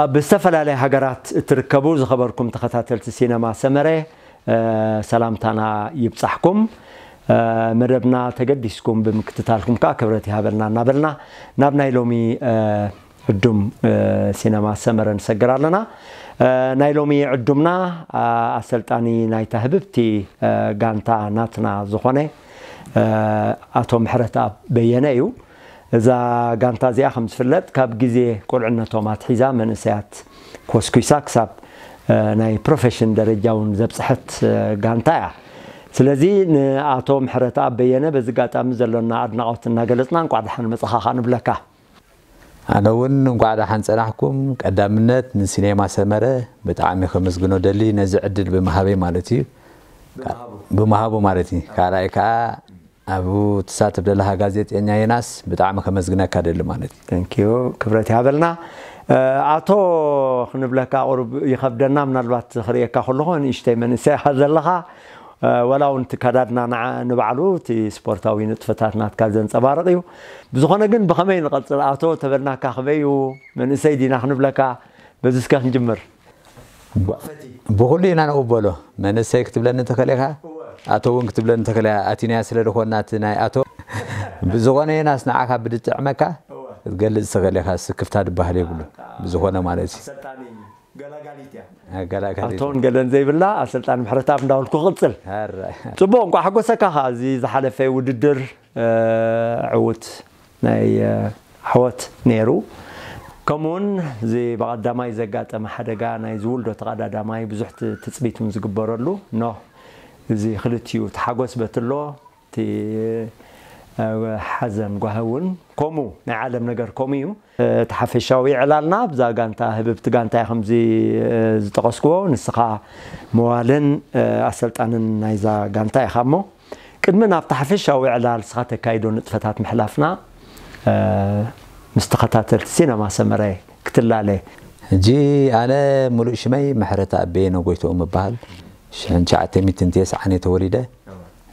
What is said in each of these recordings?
ኣብ ዝተፈላለያ ሃገራት እትርከቡ ዝኸበርኩም ተኸታተልቲ ሲነማ ሰመረ፣ እ፣ ሰላምታና ይብጻሕኩም። እ፣ መደብና ተገዲስኩም ብምክትታልኩም ከኣ ክብረት ይሃበልና እናበልና ናብ ናይ ሎሚ፣ እ፣ ዕዱም፣ እ፣ ሲነማ ሰመረ ንሰግር ኣለና። እ፣ ናይ ሎሚ ዕዱምና፣ ኣ፣ ኣሰልጣኒ ናይታ ህብብቲ፣ እ፣ ጋንታ ናትና ዝኾነ፣ እ፣ ኣቶ ምሕረተኣብ በየነ እዩ። እዛ ጋንታ እዚኣ ከም ዝፍለጥ ካብ ግዜ ቁልዕነቶም ኣትሒዛ መንእሰያት ኮስኩሳ ክሳብ፣ እ፣ ናይ ፕሮፌሽን ደረጃ እውን ዘብጽሐት፣ እ፣ ጋንታ እያ። ስለዚ ንኣቶ ምሕረተኣብ በየነ በዚ ኣጋጣሚ ዘሎና ኣድናቖት እናገለጽና እንቋዕ ደሓን መጻኻ ከኣ ንብለካ። ኣነ እውን እንቋዕ ደሓን ጸናሕኩም። ቀዳምነት ንሲኔማ ሰመረ ብጣዕሚ ከመስግኖ ደሊ ነዚ ዕድል ብምሃበይ ማለት እዩ። ብምሃቡ ማለት እዩ። ካልኣይ ከኣ ኣብኡ ትሳተፍ ዘለኻ ጋዜጠኛ ዮናስ ብጣዕሚ ከመስግነካ ደሊ ማለት እዩ። Thank you፣ ክብረት ይሃበልና። እ፣ ኣቶ ክንብለካ ቁሩብ ይኸብደና፣ ምናልባት ክርእየካ ከለኹ ንእሽተይ መንእሰይ ኢኻ ዘለኻ። እ፣ ወላ እውን እቲ ከዳድና ንዓ-፣ ንባዕሉ እቲ ስፖርታዊ ንጥፈታት ናትካ ዘንጸባርቕ እዩ። ብዝኾነ ግን ብኸመይ ንቐጽል? ኣቶ ተበልናካ ከመይ እዩ? መንእሰይ ዲና ክንብለካ? በዚ እስከ ክንጅምር። ብ-፣ ብኹሉ ኢና ንቕበሎ። መንእሰይ ክትብለኒ ትኽእል ኢኻ፣ ኣቶ እውን ክትብለኒ ትኽእል ኢኻ። ኣቲናያ ስለ ዝኾንና እቲ ናይ ኣቶ። ብዝኾነ ዮናስ ንዓኻ ብድጥዕመካ ክትገልጽ ትኽእል ኢኻ። ስክፍታ ድበሃል የብሉን። ብዝኾነ ማለት እዩ። ኣሰልጣኒ ገላጋሊት እያ። ኣገላጋሊት። ኣቶን ገለን ዘይብላ ኣሰልጣኒ ምሕረተኣብ እንዳበልኩ ክቕጽል። ሕራይ። ጽቡቕ፣ እንቋዕ ሓጎሰካ ኸኣ። እዚ ዝሓለፈ ውድድር፣ እ፣ ዕዉት ናይ፣ እ፣ ዓወት ነይሩ። ከምኡውን እዚ ብቐዳማይ ዘጋጠመ ሓደጋ ናይ ዝውልዶ ተቐዳዳማይ ብዙሕ ት-፣ ትጽቢት እውን ዝግበረሉ፣ ኖህ፣ እዚ ክልቲኡ፣ እቲ ሓጎስ በትሎ፣ እቲ፣ እ፣ ሓዘን ጓሂ እውን ከምኡ፣ ናይ ዓለም ነገር ከምኡ እዩ። እቲ ሓፈሻዊ ዕላልና ብዛ ጋንታ፣ ህብብቲ ጋንታ እያ ከምዚ፣ እ፣ ዝጠቐስክዎ፣ ንስኻ መዋልን፣ እ፣ ኣሰልጣንን ናይዛ ጋንታ ኢኻ። እሞ ቅድሚ ናብቲ ሓፈሻዊ ዕላል ንስኻ ተካይዶ ንጥፈታት ምሕላፍና፣ እ፣ ምስ ተኸታተልቲ ሲነማ ሰመረ ክትላለ። ሕጂ ኣነ ሙሉእ ሽመይ ምሕረተኣብ በየነ ጎይትኦም እበሃል። ሽሕን ትሽዓተ ሚእትን ተስዓን እየ ተወሊደ።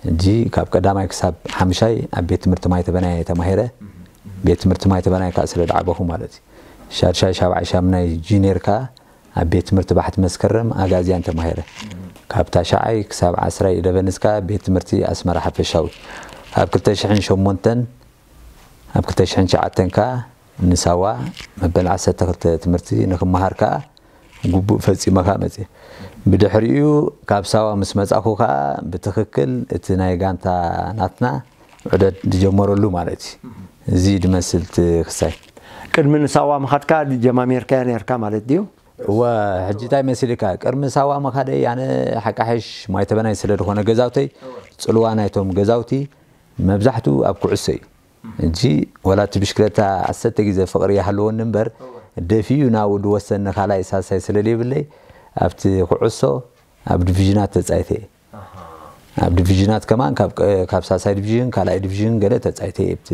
ሕጂ ካብ ቀዳማይ ክሳብ ሓምሻይ ኣብ ቤት ትምህርቲ ማይ ተበናይ እየ ተማሂረ። ቤት ትምህርቲ ማይ ተበናይ ከዓ ስለ ዝዓበኹ ማለት እዩ። ሻድሻይ፣ ሻብዓይ፣ ሻምናይ ጁኒየር ከዓ ኣብ ቤት ትምህርቲ ባሕቲ መስከረም ኣጋዝያን ተማሂረ። ካብ ታሽዓይ ክሳብ ዓስራይ ኢደበንስ ከዓ ቤት ትምህርቲ ኣስመራ ሓፈሻዊ። ኣብ ክልተ ሽሕን ሸሞንተን፣ ኣብ ክልተ ሽሕን ትሽዓተን ከዓ ንሳዋ መበል ዓሰርተ ክልተ ትምህርቲ ንክመሃር ከዓ ግቡእ ፈጺመ ከዓ መጽየ። ብድሕሪኡ ካብ ሳዋ ምስ መጻኹ ከዓ ብትኽክል እቲ ናይ ጋንታ ናትና ዑደት ዝጀመረሉ ማለት እዩ። እዚ ድመስል እቲ ክሳይ። ቅድሚ ንሳዋ ምኻድካ ጀማሚርካያ ነርካ ማለት ድዩ? እወ፣ ሕጂ እንታይ መሲልካ? ቅድሚ ሳዋ ምኻደይ ኣነ ሓቃሕሽ ማይ ተበናይ ስለ ዝኾነ ገዛውተይ፣ ጽልዋ ናይቶም ገዛውቲ መብዛሕትኡ ኣብ ኩዕሶ እዩ። ሕጂ ወላ እቲ ብሽክለታ ዓሰርተ ግዜ ፍቕሪ ይሃልወኒ እምበር፣ ደፊኡ ናብኡ ዝወሰኒ ካልኣይ ሳልሳይ ስለ ዘይብለይ፣ ኣብቲ ኩዕሶ ኣብ ዲቪዥናት ተጻይተ እየ። ኣብ ዲቪዥናት ከማን ካብ ቀ-፣ ካብ ሳልሳይ ዲቪዥን፣ ካልኣይ ዲቪዥን ገለ ተጻይተ እየ፣ ኣብቲ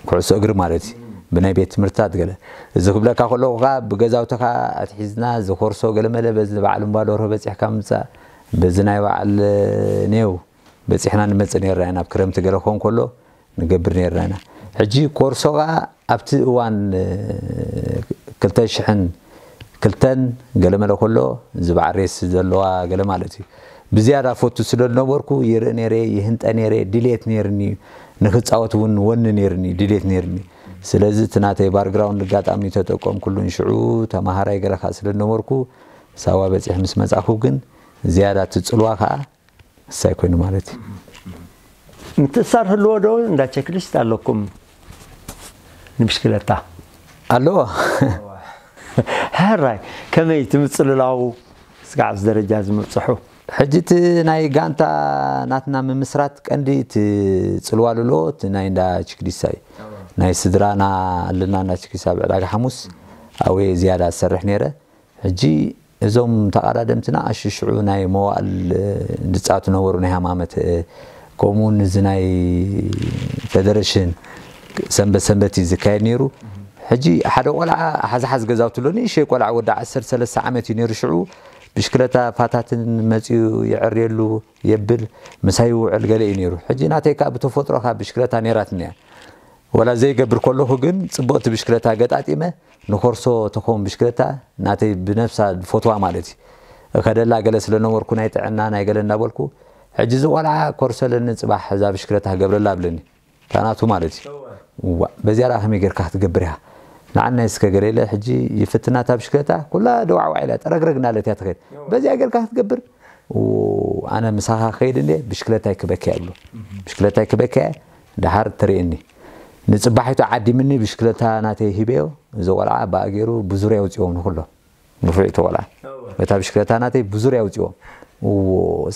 ኩዕሶ እግሪ ማለት እዩ። ብናይ ቤት ትምህርትታት ገለ። እዚ ክብለካ ከለኹ ከኣ ብገዛውቲ ከኣ ኣትሒዝና፣ እዚ ኮርሶ ገለ መለ በዚ በዓል እምባዶርሆ በጺሕካ ምምጻእ፣ በዚ ናይ በዓል ኔው በጺሕና ንመጽእ ኔርና ኢና። ኣብ ክረምቲ ገለ ክኾን ከሎ ንገብር ኔርና ኢና። ሕጂ ኮርሶ ከኣ ኣብቲ እዋን፣ እ፣ ክልተ ሽሕን ክልተን ገለመለ ከሎ፣ እዚ በዓል ሬስ ዘለዋ ገለ ማለት እዩ። ብዝያዳ ፈቱ ስለ ዝነበርኩ፣ ይርኢ ኔረ፣ ይህንጠ ኔረ፣ ድሌት ኔርኒ፣ ንኽጻወት እውን ወኒ ኔርኒ፣ ድሌት ኔርኒ። ስለዚ እቲ ናተይ ባክግራውንድ ኣጋጣሚ ተጠቀምኩሉን፣ ሽዑ ተማሃራይ ገለ ከኣ ስለ ዝነበርኩ፣ ሳዋ በጺሕ ምስ መጻኹ ግን፣ ዝያዳ እቲ ጽልዋ ከኣ ንሳይ ኮይኑ ማለት እዩ። ምትእሳር ህልዎ ዶ እንዳ ቸክሊስት ኣለኩም ንብሽክለታ? ኣለዎ። ሕራይ፣ ከመይ እቲ ምጽልላው ስጋዕ ኣብዚ ደረጃ እዚ ምብጽሑ? ሕጂ እቲ ናይ ጋንታ ናትና ምምስራት ቀንዲ እቲ ጽልዋ ልሎ እቲ ናይ እንዳ ችክሊሳ እዩ። ናይ ስድራና ኣለና እንዳ ችክሊሳ ኣብ ዕዳጋ ሓሙስ ኣብየ ዝያዳ ዝሰርሕ ነይረ። ሕጂ እዞም ተቐዳደምትና ኣሽሽዑ ናይ መዋእል፣ እ፣ ዝጻወቱ ነበሩ ናይ ሃማመት፣ እ፣ ከምኡ እውን እዚ ናይ ፌደሬሽን ሰንበት ሰንበት እዩ ዝካየድ ነይሩ። ሕጂ ሓደ ቆልዓ ሓዝሓዝ ገዛውቲ ኣሎ፣ ንእሽተይ ቆልዓ ወዲ ዓሰርተ ሰለስተ ዓመት እዩ ነይሩ። ሽዑ ብሽክለታ ፋታትን መጺኡ የዕርየሉ የብል፣ ምሳይ ይውዕል ገለ እዩ ነይሩ። ሕጂ ናተይ ከኣ ብተፈጥሮ ካብ ብሽክለታ ነይራትኒ እያ። ወላ ዘይገብር ከለኹ ግን ጽቡቕቲ ብሽክለታ ገጣጢመ ንኮርሶ ተኾን ብሽክለታ ናተይ ብነፍሳ ዝፈትዋ ማለት እዩ። ከደላ ገለ ስለ ነበርኩ ናይ ጥዕና ናይ ገለ እንዳበልኩ፣ ሕጂ እዚ ቆልዓ ኮርሶ ለኒ ጽባሕ እዛ ብሽክለታ ክገብረላ ኣብለኒ። ታናቱ ማለት እዩ። እዋ፣ በዚኣ ደኣ ከመይ ጌርካ ክትገብር ኢኻ? ንዓናይ እስከ ገለ ኢለ ሕጂ ይፍትና እታ ብሽክለታ ኩላ ደዋዕዋዕ ኢላ ጠረግረግ እናለት እያ ትኸይድ። በዚኣ ጌርካ ክትገብር? ው፣ ኣነ ምሳኻ ክኸይድ እንዴ ብሽክለታይ ክበኪያ ይብሎ። ብሽክለታይ ክበኪያ ደሓር ትርእየኒ። ንጽባሒቱ ዓዲምኒ ብሽክለታ ናተይ ሂበዮ። እዚ ቆልዓ ብኣ ገይሩ ብዙርያ ኣውጺኦም ንኹሎም። ንፉዕ እቲ ቆልዓ። እታ ብሽክለታ ናተይ ብዙርያ ኣውጺኦም። እዎ፣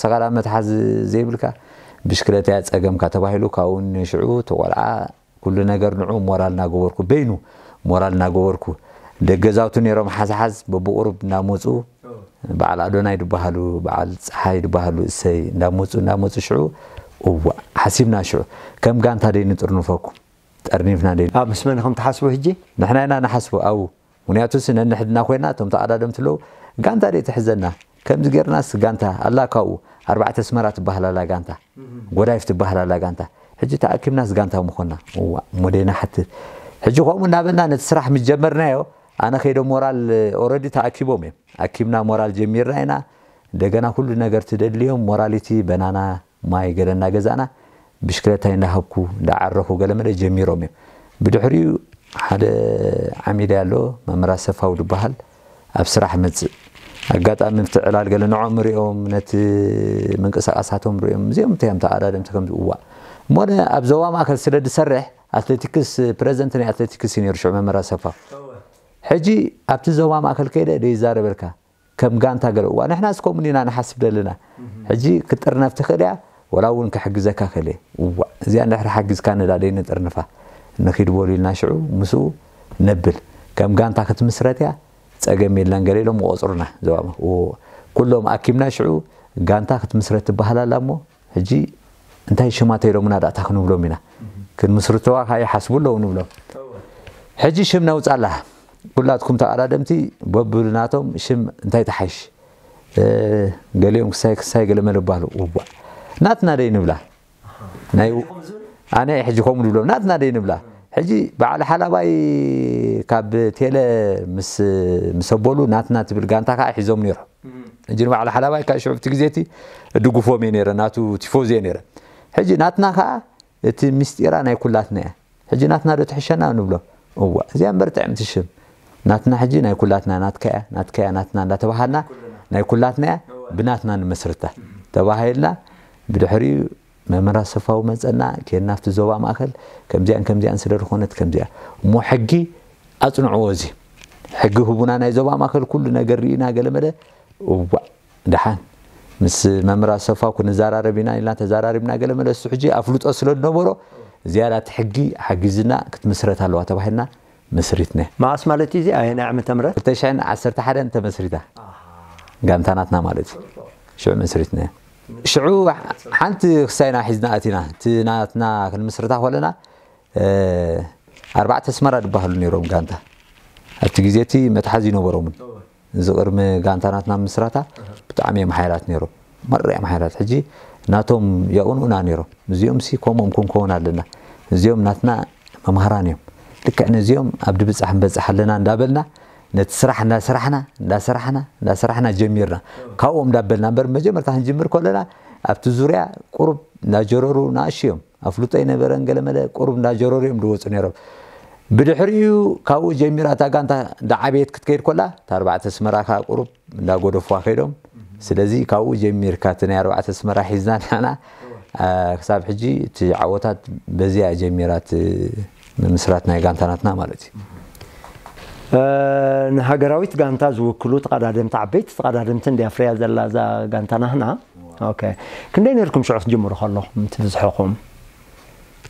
ሰቐላ መትሓዝ ዘይብልካ ብሽክለታ እያ ጸገምካ ተባሂሉ ካብኡ ንሽዑ እቲ ቆልዓ ኩሉ ነገር ንዑ ሞራል እናገበርኩ በይኑ ሞራል እናገበርኩ ደገዛውቱ ነይሮም ሓዝሓዝ በብቁሩብ እናመፁ በዓል ኣዶናይ ድበሃሉ በዓል ፀሓይ ድበሃሉ እሰይ እንዳመፁ እንዳመፁ ሽዑ እዋ ሓሲብና ሽዑ ከም ጋንታ ደይ ንጥርንፈኩም ጠርኒፍና ደይ ኣብ ምስ መን ኢኹም ትሓስቡ ሕጂ? ንሕና ኢና ንሓስቡ ኣብኡ ምክንያቱስ ነንሕድና ኮይና እቶም ተቐዳደምቲ ኣለዉ ጋንታ ደይ ትሕዘና ከምዚ ጌርናስ ጋንታ ኣላ ካብኡ ኣርባዕተ ኣስመራ ትበሃል ኣላ ጋንታ ጎዳይፍ ትበሃል ኣላ ጋንታ ሕጂ ተኣኪብናስ ጋንታ ምኾና እዋ እሞ ደይ ንሓትት ሕጂ ከምኡ እናበልና ነቲ ስራሕ ምስ ጀመርናዮ ኣነ ከይደ ሞራል ኦረዲ ተኣኪቦም እዮም ኣኪብና ሞራል ጀሚርና ኢና እንደገና ኩሉ ነገር ትደድልዮም ሞራሊቲ በናና ማይ ገለ እናገዛእና ብሽክለታይ እንዳሃብኩ እንዳዓረኹ ገለ መለ ጀሚሮም እዮም። ብድሕሪኡ ሓደ ዓሚደይ ኣሎ መምህር ኣሰፋው ዝበሃል ኣብ ስራሕ መፅእ ኣጋጣሚ ኣብቲ ዕላል ገለ ንዖም ሪኦም ነቲ ምንቅስቃሳቶም ሪኦም እዚኦም እንታይ እዮም ተቐዳደምቲ ከምዚ እዋእ እሞ ኣብ ዞባ ማእከል ስለ ዝሰርሕ ኣትሌቲክስ ፕሬዝደንት ናይ ኣትሌቲክስ እዩ ነይሩ ሽዑ መምህር ኣሰፋው ሕጂ ኣብቲ ዞባ ማእከል ከይደ ደይዛረበልካ ከም ጋንታ ገለ እዋ ንሕና እስከምኡ ኢና ንሓስብ ዘለና ሕጂ ክጥርነፍ ትኽእል እያ ወላ እውን ክሕግዘካ ክእል እየ እዋ እዚኣ እንድሕር ሓጊዝካ ንዳ ደይንጥርንፋ ንኺድ በሉ ኢልና ሽዑ ምስኡ ነብል ከም ጋንታ ክትምስረት እያ ጸገም የለን ገለ ኢሎም ቆጽሩና ዘባማ ኩሎም ኣኪብና ሽዑ ጋንታ ክትምስረት ትበሃል ኣላ እሞ ሕጂ እንታይ ሽማ ተይሎምና ዳእታ ክንብሎም ኢና ክንምስርተዋ ካኣ ይሓስቡ ኣለዉ ንብሎም ሕጂ ሽም ነውጻላ ኩላትኩም ተቐዳደምቲ በብናቶም ሽም እንታይ ተሓይሽ ገሊኦም ክሳይ ክሳይ ገለ መለ ባሉ እዋ ናትና ደይ ንብላ ናይ ኣነ ሕጂ ከምኡ ንብሎም ናትና ደይ ንብላ ሕጂ በዓል ሓላባይ ካብ ቴለ ምስ ምስ ኣበሉ ናትና ትብል ጋንታ ከዓ ሒዞም ነይሩ ሕጂ ንበዓል ሓላባይ ካብ ሽዑ እቲ ግዜ እቲ እድጉፎም እየ ነይረ ናቱ ቲፎዚ እየ ነይረ ሕጂ ናትና ከዓ እቲ ምስጢራ ናይ ኩላትና እያ ሕጂ ናትና ዶ ትሕሸና ንብሎ እዋ እዚኣ እምበር ጥዕምቲ ሽም ናትና ሕጂ ናይ ኩላትና ናትካ እያ ናትካ እያ ናትና እንዳተባሃልና ናይ ኩላትና እያ ብናትና ንመስርታ ተባሂልና ብድሕሪኡ መምህር ኣሰፋው መፀና ኬድና ኣብቲ ዞባ ማእከል ከምዚኣን ከምዚኣን ስለ ዝኾነት ከምዚኣ እሞ ሕጊ ኣፅንዕዎ እዚ ሕጊ ህቡና ናይ ዞባ ማእከል ኩሉ ነገር ርኢና ገለመለ እዋእ ደሓን ምስ መምህር ኣሰፋ ክንዘራረብ ኢና ኢልና ተዘራሪብና ገለ መለ እሱ ሕጂ ኣፍልጦ ስለ ዝነበሮ ዝያዳ እቲ ሕጊ ሓጊዝና ክትምስረት ኣለዋ ተባሂልና መስሪትና። መዓስ ማለት እዩ እዚ? ኣየናይ ዓመተ ምህረት? ክልተ ሽሕን ዓሰርተ ሓደን ተመስሪታ ጋንታ ናትና ማለት እዩ። ሽዑ መስሪትና። ሽዑ ሓንቲ ክሳይና ሒዝና ኣቲና እቲ ናትና ክንምስርታ ከለና ኣርባዕተ ኣስመራ ዝበሃሉ ነይሮም ጋንታ ኣብቲ ግዜ እቲ መትሓዚ ይነበሮምን እዚ ቅድሚ ጋንታ ናትና ምስራታ ብጣዕሚ እዮም ሓይላት ነይሮም መረ እዮም ሓይላት ሕጂ ናቶም የቕንኡና ነይሮም እዚኦም ሲ ከምኦም ክንከውን ኣለና እዚኦም ናትና መምሃራን እዮም ልክዕ ነዚኦም ኣብ ድብፃሕ ንበፅሕ ኣለና እንዳበልና ነቲ ስራሕ እንዳሰራሕና እንዳሰራሕና እንዳሰራሕና ጀሚርና ካብኦም እንዳበልና እምበር መጀመርታ ክንጅምር ከለና ኣብቲ ዙርያ ቁሩብ እንዳጀረሩ ንኣሽ እዮም ኣፍልጦ ኣይነበረን ገለመለ ቁሩብ እንዳጀረሩ እዮም ዝወፁ ነይሮም ብድሕሪኡ ካብኡ ጀሚራ እታ ጋንታ እንዳዓበየት ክትከይድ ኮላ እታ ኣርባዕተ ኣስመራ ከዓ ቁሩብ እንዳጎደፍዋ ከይዶም ስለዚ ካብኡ ጀሚርካ እቲ ናይ ኣርባዕተ ኣስመራ ሒዝና ንሕና ክሳብ ሕጂ እቲ ዓወታት በዚያ ጀሚራ እቲ ምምስራት ናይ ጋንታ ናትና ማለት እዩ ንሃገራዊት ጋንታ ዝውክሉ ተቐዳደምቲ ዓበይቲ ተቐዳደምቲ እንድያ ፍርያ ዘላ እዛ ጋንታ ናህና ክንደይ ነርኩም ሽዑ ክትጅምሩ ከለኹም ትብዝሐኹም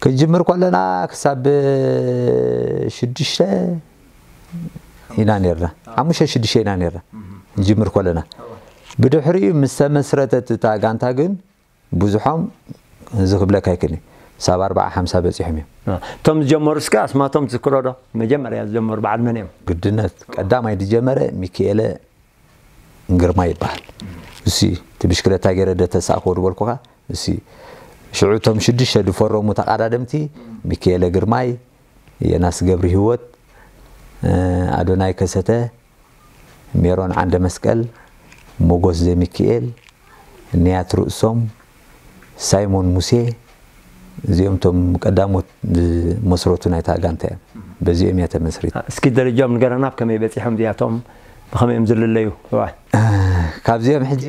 ክንጅምር ከለና ክሳብ ሽዱሽተ ኢና ነርና ሓሙሽተ ሽዱሽተ ኢና ነርና ንጅምር ከለና ብድሕሪኡ ምስ ተመስረተት እታ ጋንታ ግን ብዙሖም እዚ ክብለካ ይክእል ሳብ ኣርባዓ ሓምሳ በፂሖም እዮም እቶም ዝጀመሩ እስከ ኣስማቶም ትዝክሮ ዶ መጀመርያ ዝጀመሩ በዓል መን እዮም ግድነት ቀዳማይ ዝጀመረ ሚኪኤለ ግርማ ይበሃል እሲ እቲ ብሽክለታ ገይረ ደተሳእኮ ዝበልኩኻ እሲ ሽዑ እቶም ሽዱሽተ ዝፈረሙ ተቃዳደምቲ ሚኪኤለ ግርማይ የናስ ገብሪ ህይወት፣ ኣዶናይ ከሰተ፣ ሜሮን ዓንደ መስቀል፣ ሞጎስ ዘሚክኤል፣ ንያት ርእሶም፣ ሳይሞን ሙሴ፣ እዚኦም እቶም ቀዳሞት ዝመስረቱ ናይታ ጋንታ እዮም። በዚኦም እያ ተመስሪት። እስኪ ደረጃኦም ንገረና፣ ኣብ ከመይ በፂሖም እዚኣቶም፣ ብኸመይ እዮም ዝልለዩ? እዋ። ካብዚኦም ሕጂ፣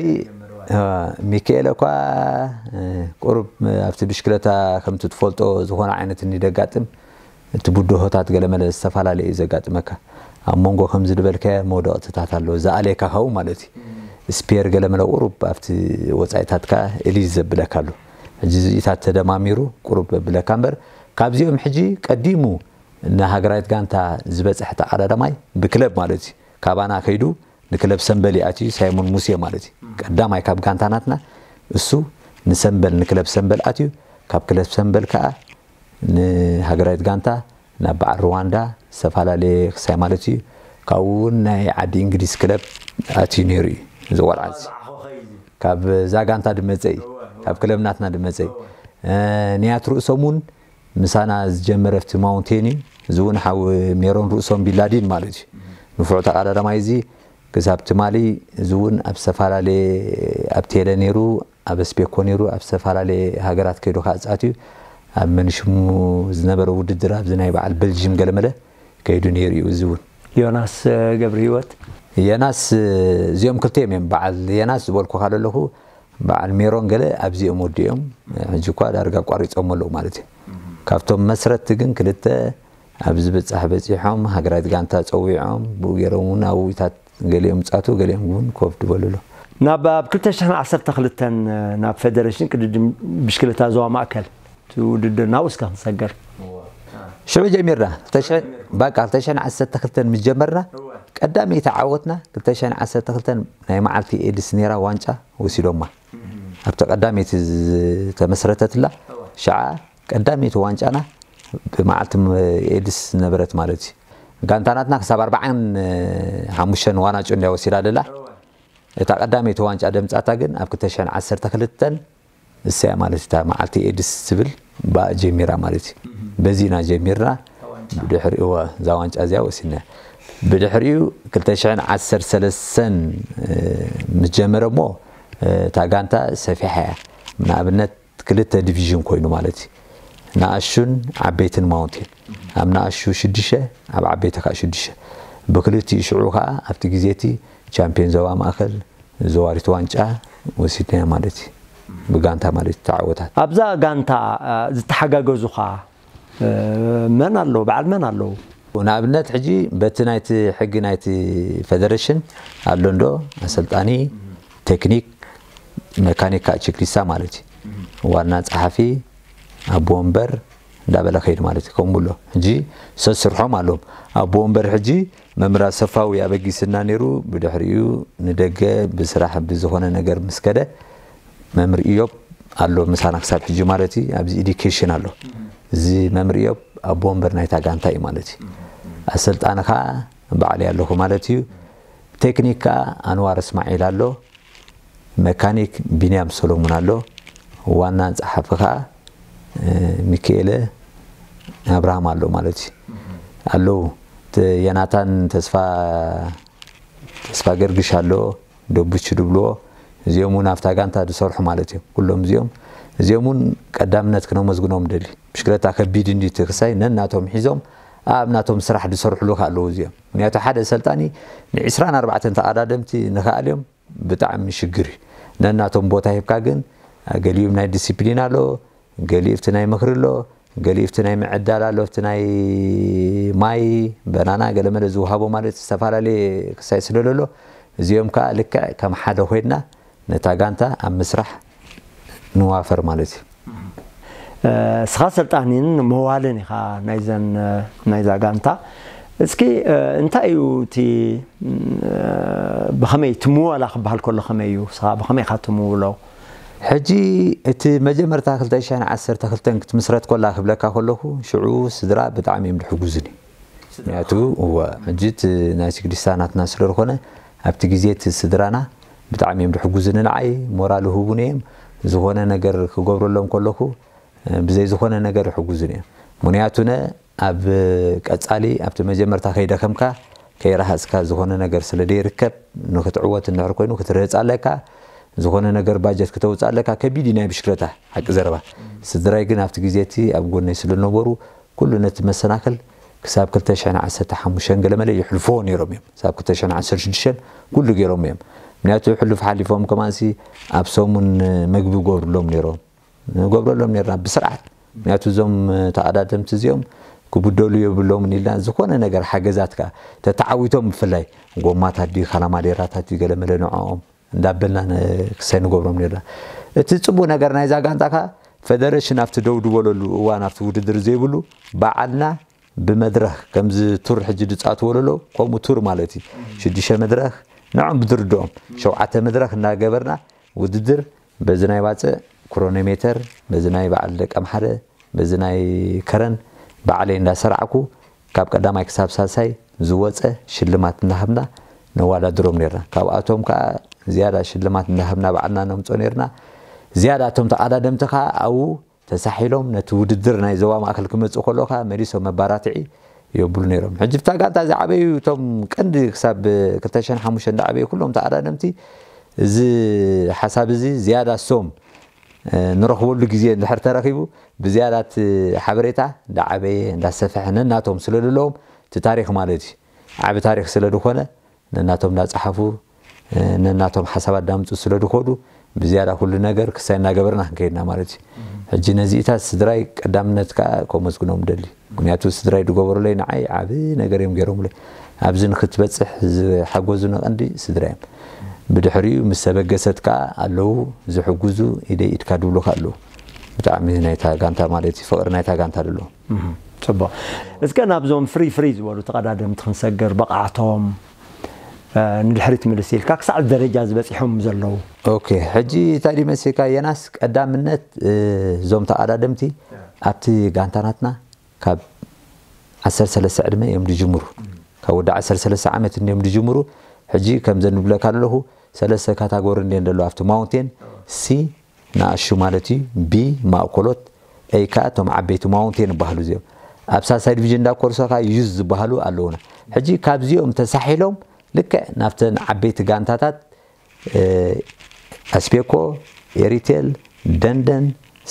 እዋ፣ ሚካኤል እኳ፣ እ፣ ቁሩብ ኣብቲ ብሽክለታ ከምቲ ትፈልጦ ዝኾነ ዓይነት እንዲ ደጋጥም፣ እቲ ብድሆታት ገለመለ ዝተፈላለየ እዩ ዘጋጥመካ። ኣብ መንጎ ከምዚ ዝበልካዮ መውደቕትታት ኣሎ፣ ዝኣለየካ ካብኡ ማለት እዩ። ስፔር ገለመለ ቁሩብ ኣብቲ ወጻኢታትካ እሊ ዘብለካ ኣሎ። ሕጂ እዚታት ተደማሚሩ ቁሩብ ብለካ እምበር፣ ካብዚኦም ሕጂ ቀዲሙ ንሃገራዊት ጋንታ ዝበጽሐ ተቐዳዳማይ ብክለብ ማለት እዩ። ካባና ከይዱ ንክለብ ሰምበል ይኣትዩ፣ ሳይሞን ሙሴ ማለት እዩ። ቀዳማይ ካብ ጋንታ ናትና እሱ ንሰምበል፣ ንክለብ ሰምበል ኣትዩ፣ ካብ ክለብ ሰምበል ከኣ ንሃገራዊት ጋንታ ናብ በዓል ሩዋንዳ ዝተፈላለየ ክሳይ ማለት እዩ። ካብኡ እውን ናይ ዓዲ እንግሊዝ ክለብ ኣትዩ ነይሩ እዩ እዚ ቆልዓ እዚ። ካብ እዛ ጋንታ ድመጸ እዩ፣ ካብ ክለብ ናትና ድመጸ እዩ። እ፣ ንያት ርእሶም እውን ምሳና ዝጀመረ ኣብቲ ማውንቴን እዩ። እዚ እውን ሓው ሜሮን ርእሶም ቢላዲን ማለት እዩ። ንፉዕ ተቐዳዳማይ እዚ ክሳብ ትማሊ እዚ እውን ኣብ ዝተፈላለየ፣ ኣብ ቴለ ነይሩ፣ ኣብ ኣስቤኮ ነይሩ፣ ኣብ ዝተፈላለየ ሃገራት ከይዱ ከዓ ፃት እዩ። ኣብ መንሽሙ ዝነበረ ውድድር ኣብዚ ናይ በዓል በልጅም ገለመለ ከይዱ ነይሩ እዩ። እዚ እውን ዮናስ፣ እ፣ ገብረ ህይወት። ዮናስ፣ እ፣ እዚኦም ክልተ እዮም እዮም። በዓል ዮናስ ዝበልኩኻ ዘለኹ፣ በዓል ሜሮን ገለ ኣብዚ እዮም ወዲኦም። ሕጂ እኳ ዳርጋ ኣቋሪፆም ኣለዉ ማለት እዩ። ካብቶም መስረትቲ ግን ክልተ ኣብዚ ብጻሕ በጺሖም፣ ሃገራዊት ጋንታ ጸዊዖም፣ ብኡ ገይሮም እውን ኣብኡታት ገሊኦም ጻቱ፣ ገሊኦም እውን ኮፍ ድበሉ ኣሎ። ናብ፣ ኣብ ክልተ ሽሕን ዓሰርተ ክልተን ናብ ፌደሬሽን ቅድድም ብሽክለታ ዞባ ማእከል እቲ ውድድር ናብኡ እስከ ክንሰገር። ሽዑ ጀሚርና፣ ክልተ ሽሕን፣ በቃ ክልተ ሽሕን ዓሰርተ ክልተን ምስ ጀመርና፣ ቀዳመይቲ ዓወትና ክልተ ሽሕን ዓሰርተ ክልተን ናይ መዓልቲ ኤድስ ነይራ፣ ዋንጫ ወሲዶማ። ኣብቲ ቀዳመይቲ ዝተመስረተትላ ሽዓ ቀዳመይቲ ዋንጫና ብመዓልቲ ም-፣ ኤድስ ነበረት ማለት እዩ። ጋንታ ናትና ክሳብ ኣርባዓን ሓሙሽተን ዋናጮ እንድያ ወሲዳ ደላ። እታ ቀዳመይቲ ዋንጫ ደምጻታ ግን ኣብ ክልተ ሽሕን ዓሰርተ ክልተን እሰያ ማለት እታ መዓልቲ ኤድስ ትብል ብኣ ጀሚራ ማለት እዩ። በዚ ኢና ጀሚርና። ብድሕሪኡ እዋ እዛ ዋንጫ እዚኣ ወሲድና። ብድሕሪኡ ክልተ ሽሕን ዓሰርተ ሰለስተን፣ እ፣ ምስ ጀመረ እሞ፣ እ፣ እታ ጋንታ ሰፊሓ እያ። ንኣብነት ክልተ ዲቪዥን ኮይኑ ማለት እዩ። ንኣሹን ዓበይትን ማውንቴን። ኣብ ንኣሹ ሽዱሽተ፣ ኣብ ዓበይቲ ከዓ ሽዱሽተ። ብክልቲኡ ሽዑ ከዓ ኣብቲ ግዜ እቲ ቻምፒዮን ዞባ ማእከል፣ ዘዋሪት ዋንጫ ወሲድናዮ ማለት እዩ። ብጋንታ ማለት እዩ፣ ተዓወታት። ኣብዛ ጋንታ፣ እ፣ ዝተሓጋገዙኻ፣ እ፣ መን ኣለዉ? በዓል መን ኣለዉ? ንኣብነት ሕጂ በቲ ናይቲ ሕጊ ናይቲ ፌደሬሽን ኣሎ እንዶ፣ ኣሰልጣኒ፣ ቴክኒክ፣ መካኒክ፣ ከዓ ቼክሊስታ ማለት እዩ። ዋና ጸሓፊ፣ ኣቦ ወንበር እንዳበለ ከይድ ማለት እዩ። ከምኡ ኣሎ። ሕጂ ሰስርሖም ኣለዎም። ኣቦ ወንበር ሕጂ መምህር ኣሰፋዊ ኣበጊስና ነይሩ፣ ብድሕሪኡ ንደገ ብስራሕ ብዝኾነ ነገር ምስ ከደ፣ መምህር ኢዮብ ኣሎ ምሳና ክሳብ ሕጂ ማለት እዩ። ኣብዚ ኤዲኬሽን ኣሎ። እዚ መምህር ኢዮብ ኣቦ ወንበር ናይታ ጋንታ እዩ ማለት እዩ። ኣሰልጣኒ ከዓ ባዕለይ ኣለኹ ማለት እዩ። ቴክኒክ ከዓ ኣንዋር እስማዒል ኣሎ። መካኒክ ቢንያም ሰሎሙን ኣሎ። ዋና ጸሓፊ ከዓ፣ እ፣ ሚካኤለ ኣብርሃም ኣሎ ማለት እዩ። ኣለዉ። ተ-፣ የናታን ተስፋ፣ ተስፋ ገርግሽ ኣሎ፣ ደቡች ድብልዎ። እዚኦም እውን ኣብታ ጋንታ ዝሰርሑ ማለት እዮም። ኩሎም እዚኦም፣ እዚኦም እውን ቀዳምነት ክነመስግኖም ደሊ። ብሽክለታ ከቢድ እንዲ ትክሳይ ነናቶም ሒዞም ኣብ ናቶም ስራሕ ዝሰርሕሉ ከ ኣለዉ እዚኦም። ምክንያቱ ሓደ ሰልጣኒ ንዒስራን ኣርባዕተን ተቐዳደምቲ ንኽኣልዮም ብጣዕሚ ሽግር እዩ። ነናቶም ቦታ ሂብካ ግን፣ ገሊኡ ናይ ዲሲፕሊን ኣሎ፣ ገሊኡ ኣብቲ ናይ ምኽሪ ኣሎ፣ ገሊኡ ኣብቲ ናይ ምዕዳል ኣሎ፣ ኣብቲ ናይ ማይ፣ በናና፣ ገለመለ ዝወሃቦ ማለት ዝተፈላለየ ክሳይ ስለ ዘሎ፣ እዚኦም ከኣ ልክዕ ከም ሓደ ኮይንና ነታ ጋንታ ኣብ ምስራሕ ንዋፈር ማለት እዩ። እ፣ እስኻ ሰልጣኒን መዋልን ኢኻ ናይዘን፣ እ፣ ናይዛ ጋንታ። እስኪ፣ እ፣ እንታይ እዩ እቲ፣ እ፣ ብኸመይ እቲ ምወላ ክበሃል ከሎ ከመይ እዩ? እስኻ ብኸመይ ኢኻ ትምውሎ? ሕጂ እቲ መጀመርታ ክልተ ሽሕን ዓሰርተ ክልተን ክትምስረት ኮላ ክብለካ ከለኹ፣ ሽዑ ስድራ ብጣዕሚ እዮም ድሕጉዙኒ። ምክንያቱ፣ እወ፣ ሕጂ እቲ ናይ ስግዲስታ ናትና ስለ ዝኾነ፣ ኣብቲ ግዜ እቲ ስድራና ብጣዕሚ እዮም ድሕጉዙኒ ንዓይ፣ ሞራል ይህቡኒ እዮም። ዝኾነ ነገር ክገብረሎም ከለኹ፣ እ፣ ብዘይ ዝኾነ ነገር ይሕጉዙኒ እዮም። ምክንያቱነ ኣብ ቀጻሊ ኣብቲ መጀመርታ ከይደኸምካ ከይረሃጽካ ዝኾነ ነገር ስለ ደይርከብ፣ ንክትዕወት እንድሕር ኮይኑ ክትርህጽ ኣለካ። ዝኾነ ነገር ባጀት ክተውጽእ ኣለካ። ከቢድ እዩ ናይ ብሽክለታ፣ ሓቂ ዘረባ። ስድራይ ግን ኣብቲ ግዜ እቲ ኣብ ጎነይ ስለ ዝነበሩ፣ ኩሉ ነቲ መሰናክል ክሳብ ክልተ ሽሕን ዓሰርተ ሓሙሽተን ገለ መለ ይሕልፍዎ ነይሮም እዮም። ክሳብ ክልተ ሽሕን ዓሰርተ ሽዱሽተን ኩሉ ገይሮም እዮም። ምክንያቱ ሕሉፍ ሓሊፎም ከማንሲ ኣብ ሰሙን መግቢ ገብርሎም ነይሮም። ንገብረሎም ነርና ብስርዓት። ምክንያቱ እዞም ተቐዳደምቲ እዚኦም ክብደሉ የብሎምን ኢልና ዝኾነ ነገር ሓገዛት ከኣ ተተዓዊቶም፣ ብፍላይ ጎማታት ድዩ ካላማዴራታት ድዩ ገለ መለ ንዕኦም እንዳበልና ን-፣ ክሳይ ንገብሮም ነርና። እቲ ጽቡቕ ነገር ናይዛ ጋንታ ከኣ ፈደረሽን ኣብቲ ደው ዝበለሉ እዋን ኣብቲ ውድድር ዘይብሉ ባዕልና ብመድረኽ ከምዚ ቱር ሕጂ ድጻትዎ ለሎ ከምኡ ቱር ማለት እዩ። ሽዱሽተ መድረኽ ንዕኦም ብድርድኦም ሸውዓተ መድረኽ እናገበርና ውድድር በዚ ናይ ባጽዕ ክሮኖሜተር፣ በዚ ናይ በዓል ደቀምሓረ፣ በዚ ናይ ከረን ባዕለይ እንዳሰራዕኩ ካብ ቀዳማይ ክሳብ ሳልሳይ ዝወጸ ሽልማት እናሃብና ነዋዳድሮም ነርና። ካብኣቶም ከኣ ዝያዳ ሽልማት እናሃብና ባዕልና ነምጾ ነርና። ዝያዳ እቶም ተቐዳደምቲ ከኣ ኣብኡ ተሳሒሎም ነቲ ውድድር ናይ ዞባ ማእከል ክመጽእ ከሎ ከኣ መሊሶም መባራትዒ የብሉ ነይሮም። ሕጂ እታ ጋንታ ዝዓበዩ እቶም ቀንዲ ክሳብ ክልተ ሽሕን ሓሙሽተን ዝዓበዩ ኩሎም ተቐዳደምቲ እዚ ሓሳብ እዚ ዝያዳ እሶም፣ እ፣ ንረኽበሉ ግዜ እንድሕር ተረኺቡ ብዝያዳ እቲ ሓበሬታ እንዳዓበየ እንዳሰፍሐ ነናቶም ስለ ዘለዎም እቲ ታሪኽ ማለት እዩ። ዓቢ ታሪኽ ስለ ዝኾነ ነናቶም እንዳጸሓፉ፣ እ፣ ነናቶም ሓሳባት እንዳምጹ ስለ ድኸዱ ብዝያዳ ኩሉ ነገር ክሳይ እናገበርና ክንከይድና ማለት እዩ። ሕጂ ነዚኢታት ስድራይ ቀዳምነት ከኣ ከመስግኖም ደሊ። ምክንያቱ ስድራይ ድገበሩለይ ንዓይ ዓቢ ነገር እዮም ገይሮምለይ። ኣብዚ ንክትበጽሕ ዝሓገዙ ቀንዲ ስድራ እዮም። ብድሕሪኡ ምስ ተበገሰት ከኣ ኣለዉ ዝሕግዙ ኢደይ ኢድካ ድብሉኻ ኣለዉ። ብጣዕሚ ናይታ ጋንታ ማለት እዩ፣ ፍቕሪ ናይታ ጋንታ ደሎ። እህ፣ ጽቡቕ። እስከ ናብዞም ፍሪ ፍሪ ዝበሉ ተቐዳደምቲ ክንሰግር፣ ብቕዓቶም፣ እ፣ ንድሕሪት ምልስ ኢልካ ክሳዕ ደረጃ ዝበጺሖም ዘለዉ። ኦኬ፣ ሕጂ እንታይ ድዩ መሲልካ ዮናስ፣ ቀዳምነት፣ እ፣ እዞም ተቐዳደምቲ ኣብቲ ጋንታ ናትና ካብ ዓሰርተ ሰለስተ ዕድመ እዮም ድጅምሩ። ካብ ወዲ ዓሰርተ ሰለስተ ዓመት እንድዮም ድጅምሩ። ሕጂ ከምዘን ንብለካ ዘለኹ ሰለስተ ካታጎሪ እንድየን ዘለዋ ኣብቲ ማውንቴን፣ ሲ ንኣሹ ማለት እዩ፣ ቢ ማእኮሎት፣ ኤይ ከኣ እቶም ዓበይቲ ማውንቴን ይበሃሉ እዚኦም። ኣብ ሳልሳይ ዲቪዥን እንዳ ኮርሶ ከኣ ዩዝ ዝበሃሉ ኣለዉና። ሕጂ ካብዚኦም ተሳሒሎም ልክዕ ናብተን ዓበይቲ ጋንታታት፣ እ፣ ኣስቤኮ፣ ኤሪቴል፣ ደንደን፣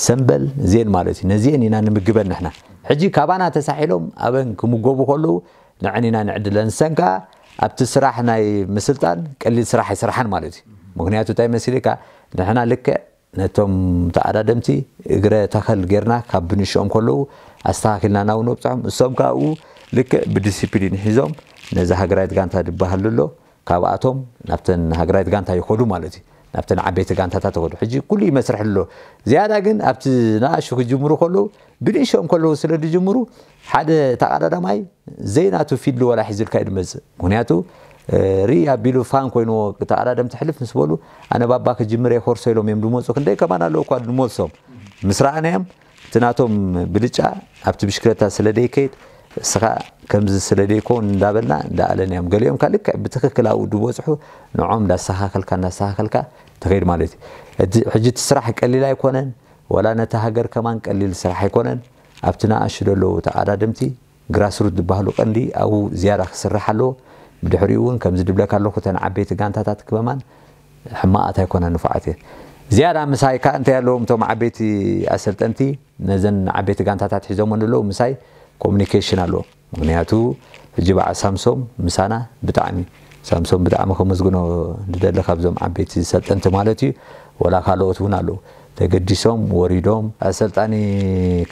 ሰምበል፣ ዜን ማለት እዩ። ነዚኤን ኢና ንምግበን ንሕና። ሕጂ ካባና ተሳሒሎም ኣበን ክምገቡ ከለዉ ንዐን ኢና ንዕድለን። ንሰን ከኣ ኣብቲ ስራሕ ናይ ምስልጣን ቀሊል ስራሕ ኣይስራሓን ማለት እዩ። ምክንያቱ እንታይ መሲልካ፣ ንሕና ልክዕ ነቶም ተቐዳደምቲ እግረ ተኸል ጌርና ካብ ብንሽኦም ከለዉ ኣስተኻኺልና ናብኡ ነብጽሖም። እሶም ከኣ ኣብኡ ልክዕ ብዲሲፕሊን ሒዞም ነዚ ሃገራዊት ጋንታ ዝበሃል ኣሎ ካብኣቶም ናብተን ሃገራዊት ጋንታ ይኸዱ ማለት እዩ። ናብተን ዓበይቲ ጋንታታት ይኸዱ። ሕጂ ኩሉ እዩ መስርሕ ኣሎ። ዝያዳ ግን ኣብቲ ንኣሽቱ ክጅምሩ ከለዉ፣ ብንእሽኦም ከለዉ ስለ ዝጅምሩ፣ ሓደ ተቐዳዳማይ ዘይናቱ ፊልድ ወላ ሒዝልካ እዩ ዝመጽእ። ምኽንያቱ፣ እ፣ ርኢ ኣቢሉ ፋን ኮይንዎ ተቐዳደምቲ ሕልፍ ምስ በሉ፣ "ኣነ ባባ ክጅምር እየ ኮርሶ" ኢሎም እዮም ዝመጹ። ክንደይ ከማን ኣለዉ እኳ ንመልሶም። ምስ ረኣናዮም፣ እቲ ናቶም ብልጫ ኣብቲ ብሽክለታ ስለ ደይከይድ፣ እስኻ ከምዚ ስለ ደይኮን እንዳበልና እንዳኣለናዮም። ገሊኦም ከኣ ልክዕ ብትኽክል ኣብኡ ዝበጽሑ ንዖም እንዳስተኻኸልካ፣ እንዳስተኻኸልካ ትኸይድ ማለት እዩ። እቲ፣ ሕጂ እቲ ስራሕ ቀሊል ኣይኮነን፣ ወላ ነቲ ሃገር ከማን ቀሊል ስራሕ ኣይኮነን። ኣብቲ ንኣሽቱ ዘለዉ ተቐዳደምቲ ግራስሩት ዝበሃሉ ቀንዲ ኣብኡ ዝያዳ ክስራሕ ኣለዎ። ብድሕሪኡ እውን ከምዚ ድብለካ ኣለኹ፣ እተን ዓበይቲ ጋንታታት ክበማን ሕማቓት ኣይኮናን፣ ንፉዓት እየን። ዝያዳ ምሳይ ከኣ እንታይ ኣለዎም እቶም ዓበይቲ ኣሰልጠንቲ፣ ነዘን ዓበይቲ ጋንታታት ሒዞመን ዘለዉ ምሳይ ኮሙኒኬሽን ኣለዎም። ምኽንያቱ ሕጂ በዓል ሳምሶም ምሳና ብጣዕሚ፣ ሳምሶም ብጣዕሚ ከመስግኖ ዝደሊ ካብዞም ዓበይቲ ሰልጠንቲ ማለት እዩ። ወላ ካልኦት እውን ኣለዉ። ተገዲሶም ወሪዶም፣ ኣሰልጣኒ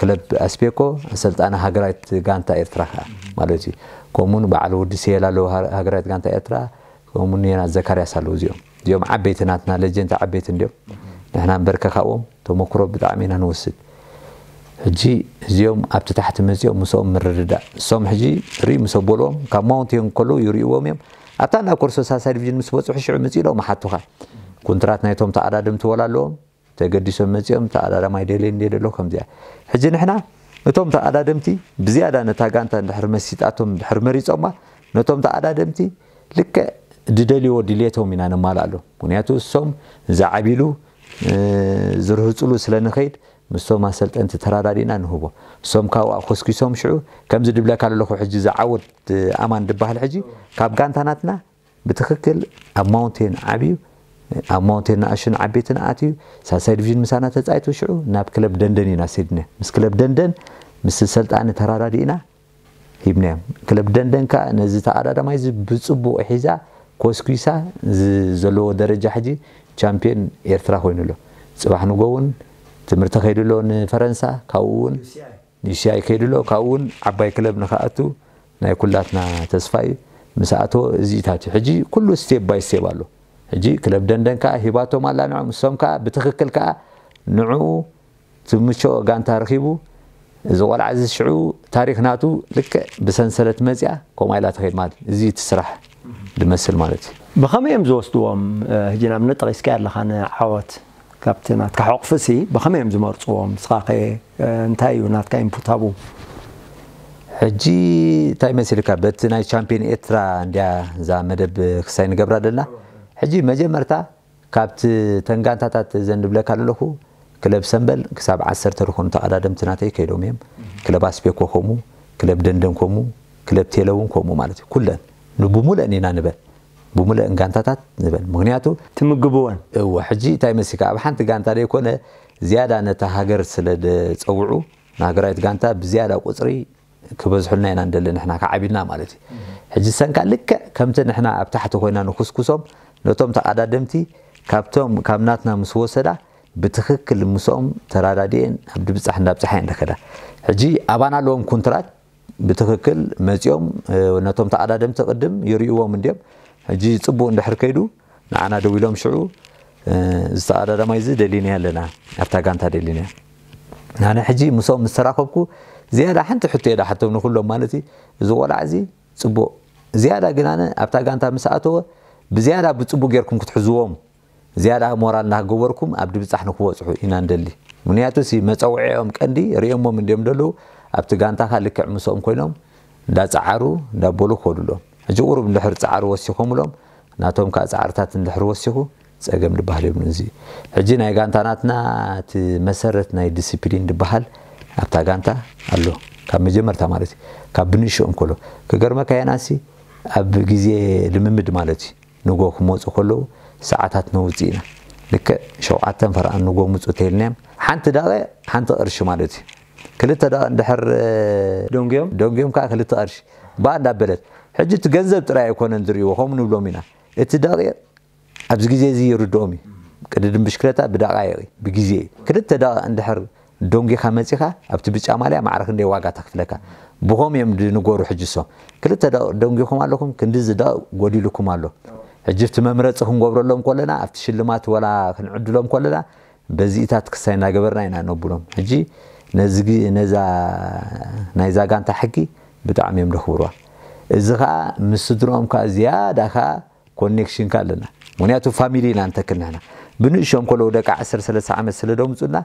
ክለብ ኣስፔኮ፣ ኣሰልጣኒ ሃገራዊት ጋንታ ኤርትራ ከኣ ማለት እዩ። ከምኡውን በዓል ወዲ ስሄል ኣለዉ፣ ሃ-፣ ሃገራዊት ጋንታ ኤርትራ፣ ከምኡውን ዮናስ ዘካርያስ ኣለዉ። እዚኦም፣ እዚኦም ዓበይቲ ናትና ሌጀንት ዓበይቲ እንድዮም። ንሕና እምበር ከካብኦም ተመክሮ ብጣዕሚ ኢና ንወስድ። ሕጂ እዚኦም ኣብቲ ታሕቲ መጺኦም ምስኦም ምርድዳእ። እሶም ሕጂ ርኢ ምስ ኣበልዎም፣ ካብ ማውንቴን ከለዉ ይርእይዎም እዮም። ኣብታ እንዳ ኮርሶ ሳልሳይ ዲቪዥን ምስ በጽሑ ሽዑ ምጽእ ኢሎም ይሓቱኻ። ኮንትራት ናይቶም ተቐዳደምቲ ወላ ኣለዎም። ተገዲሶም መጺኦም ተቐዳዳማይ ደልየ እንድየ ደለኹ ከምዚኣ። ሕጂ ንሕና እቶም ተቐዳደምቲ ብዝያዳ ነታ ጋንታ እንድሕር መሲጣቶም እንድሕር መሪጾማ፣ ነቶም ተቐዳደምቲ ልክዕ ዝደልይዎ ድልየቶም ኢና ነማልኣሎም። ምኽንያቱ እሶም ዝዓብሉ፣ እ፣ ዝርህጹሉ ስለ ንኸይድ ምስቶም ኣሰልጠንቲ ተራዳዲእና ንህቦ። እሶም ካብኡ ኣኮስኪሶም ሽዑ ከምዚ ድብለካ ዘለኹ ሕጂ ዝዓወት ኣማን ድበሃል ሕጂ ካብ ጋንታ ናትና ብትኽክል ኣብ ማውንቴን ዓብዩ ኣብ ማውንቴን ንኣሽን ዓበይትን ኣትዩ ሳልሳይ ዲቪዥን ምሳና ተፃይቱ ሽዑ ናብ ክለብ ደንደን ኢና ሰድነ ምስ ክለብ ደንደን ምስ ሰልጣኒ ተራዳዲእና ሂብናዮም። ክለብ ደንደን ከዓ ነዚ ተቐዳዳማይ እዚ ብፅቡቕ ሒዛ ኮስኩሳ እዚ ዘለዎ ደረጃ ሕጂ ቻምፒዮን ኤርትራ ኮይኑ ኣሎ። ፅባሕ ንጎ እውን ትምህርቲ ከይዱ ኣሎ ንፈረንሳ፣ ካብኡ እውን ዩሲኣይ ከይዱ ኣሎ፣ ካብኡ እውን ዓባይ ክለብ ንክኣቱ ናይ ኩላትና ተስፋ እዩ። ምስ ኣተወ እዚኢታት እዩ። ሕጂ ኩሉ ስቴፕ ባይ ስቴፕ ኣሎ። ሕጂ ክለብ ደንደን ከዓ ሂባቶም ኣላ ንዕኦም፣ እሶም ከዓ ብትኽክል ከዓ ንዕኡ ትምችኦ ጋንታ ረኺቡ እዚ ቆልዓ እዚ ሽዑ ታሪኽ ናቱ ልክዕ ብሰንሰለት መፅያ ከምኡ ኢላ ትኸይድ ማለት እዩ። እዚ እቲ ስራሕ ዝመስል ማለት እዩ። ብኸመይ እዮም ዝወስድዎም? ሕጂ ንኣብነት ጠቒስካዮ ኣለኻ ንዓወት ካብቲ ናትካ ሕቑፊ ሲ ብኸመይ እዮም ዝመርፅዎም? ንስኻ ከ እንታይ እዩ ናትካ ኢንፑት ኣብኡ? ሕጂ እንታይ መሲልካ በቲ ናይ ቻምፒዮን ኤርትራ እንድያ እዛ መደብ ክሳይ ንገብራ ዘለና። ሕጂ መጀመርታ ካብቲ ተን ጋንታታት እዘን ድብለካ ዘለኹ ክለብ ሰምበል ክሳብ ዓሰርተ ዝኾኑ ተቐዳደምቲ ናተይ ከይዶም እዮም። ክለብ ኣስቤኮ ከምኡ፣ ክለብ ደንደን ከምኡ፣ ክለብ ቴለ እውን ከምኡ ማለት እዩ። ኩለን ንብሙለእን ኢና ንበል ብሙለእን ጋንታታት ንበል ምክንያቱ ትምግብወን እወ ሕጂ እንታይ መሲካ ኣብ ሓንቲ ጋንታ ደይኮነ ዝያዳ ነታ ሃገር ስለ ዝፀውዑ ንሃገራዊት ጋንታ ብዝያዳ ቁፅሪ ክበዝሑልና ኢና ንደሊ ንሕና ከዓቢልና ማለት እዩ። ሕጂ ሰንካ ልክዕ ከምቲ ንሕና ኣብ ታሕቲ ኮይና ንኩስኩሶም ነቶም ተቐዳደምቲ ካብቶም ካብ ናትና ምስ ወሰዳ ብትኽክል ምስኦም ተራዳዲኤን ኣብ ድብፃሕ እንዳብፅሓ እየን ደኸዳ። ሕጂ ኣባና ኣለዎም ኩንትራት ብትኽክል መፂኦም ነቶም ተቐዳደምቲ ቅድም ይርእይዎም እንድዮም። ሕጂ ፅቡቕ እንድሕር ከይዱ ንዓና ደዊሎም ሽዑ ዝተቐዳዳማይ እዚ ደሊና ኣለና ኣብታ ጋንታ ደሊና ናነ ሕጂ ምስኦም ምስ ተራኸብኩ ዝያዳ ሓንቲ ሕቶ እየ ዳሓቶም ንኩሎም ማለት እዩ። እዚ ቆልዓ እዚ ፅቡቕ ዝያዳ ግን ኣነ ኣብታ ጋንታ ምስ ኣተወ ብዝያዳ ብፅቡቕ ጌርኩም ክትሕዝዎም ዝያዳ ሞራል እናገበርኩም ኣብ ድብፃሕ ንክበፅሑ ኢና ንደሊ። ምክንያቱ ሲ መፀውዒኦም ቀንዲ ርእዮሞም እንድዮም ደለዉ ኣብቲ ጋንታኻ ልክዕ ምስኦም ኮይኖም እንዳፀዓሩ እንዳበሉ ክኸዱ ኣለዎም። ሕጂ ቁሩብ እንድሕር ፃዕሪ ወሲኾምሎም ናቶም ከዓ ፃዕርታት እንድሕር ወሲኹ ፀገም ዝበሃል የብሉን። እዚ ሕጂ ናይ ጋንታ ናትና እቲ መሰረት ናይ ዲስፕሊን ዝበሃል ኣብታ ጋንታ ኣሎ ካብ መጀመርታ ማለት እዩ ካብ ብንእሽኦም ከሎ ክገርመካ የናሲ ኣብ ግዜ ልምምድ ማለት እዩ ንጎ ክመፁ ከለዉ ሰዓታት ነውፅእ ኢና። ልክዕ ሸውዓተን ፈረቓን ንጎ ምፁ ተይልናዮም ሓንቲ ደቂ ሓንቲ ቅርሺ ማለት እዩ። ክልተ ደቂ እንድሕር ደንጉዮም ደንጉዮም ከዓ ክልተ ቅርሺ ባ እንዳበለት ሕጂ እቲ ገንዘብ ጥራይ ኣይኮነን ዝርእይዎ ከምኡ ንብሎም ኢና። እቲ ደቂቕ ኣብዚ ግዜ እዚ ይርድኦም እዩ። ቅድድም ብሽክለታ ብደቃይቕ እዩ ብግዜ እዩ። ክልተ ደቂቕ እንድሕር ደንጒኻ መጺኻ ኣብቲ ብጫ ማልያ ማዕረ ክንደይ ዋጋ ተኽፍለካ። ብኸም እዮም ድንገሩ ሕጂ እሶም። ክልተ ደቂቕ ደንጒኹም ኣለኹም ክንድዚ ደቂቕ ጎዲሉኩም ኣሎ። ሕጂ እቲ መምረፂ ክንገብረሎም ከለና ኣብቲ ሽልማት ወላ ክንዕድሎም ከለና በዚኢታት ክሳይ እናገበርና ኢና ነብሎም። ሕጂ ነዚ ነዛ ናይዛ ጋንታ ሕጊ ብጣዕሚ እዮም ደኽብርዋ። እዚ ከዓ ምስ ስድርኦም ከዓ ዝያዳ ከዓ ኮኔክሽንካ ኣለና። ምክንያቱ ፋሚሊ ኢና ንተክል ንሕና። ብንእሽኦም ከለዉ ደቂ ዓሰርተ ሰለስተ ዓመት ስለ ደምፁና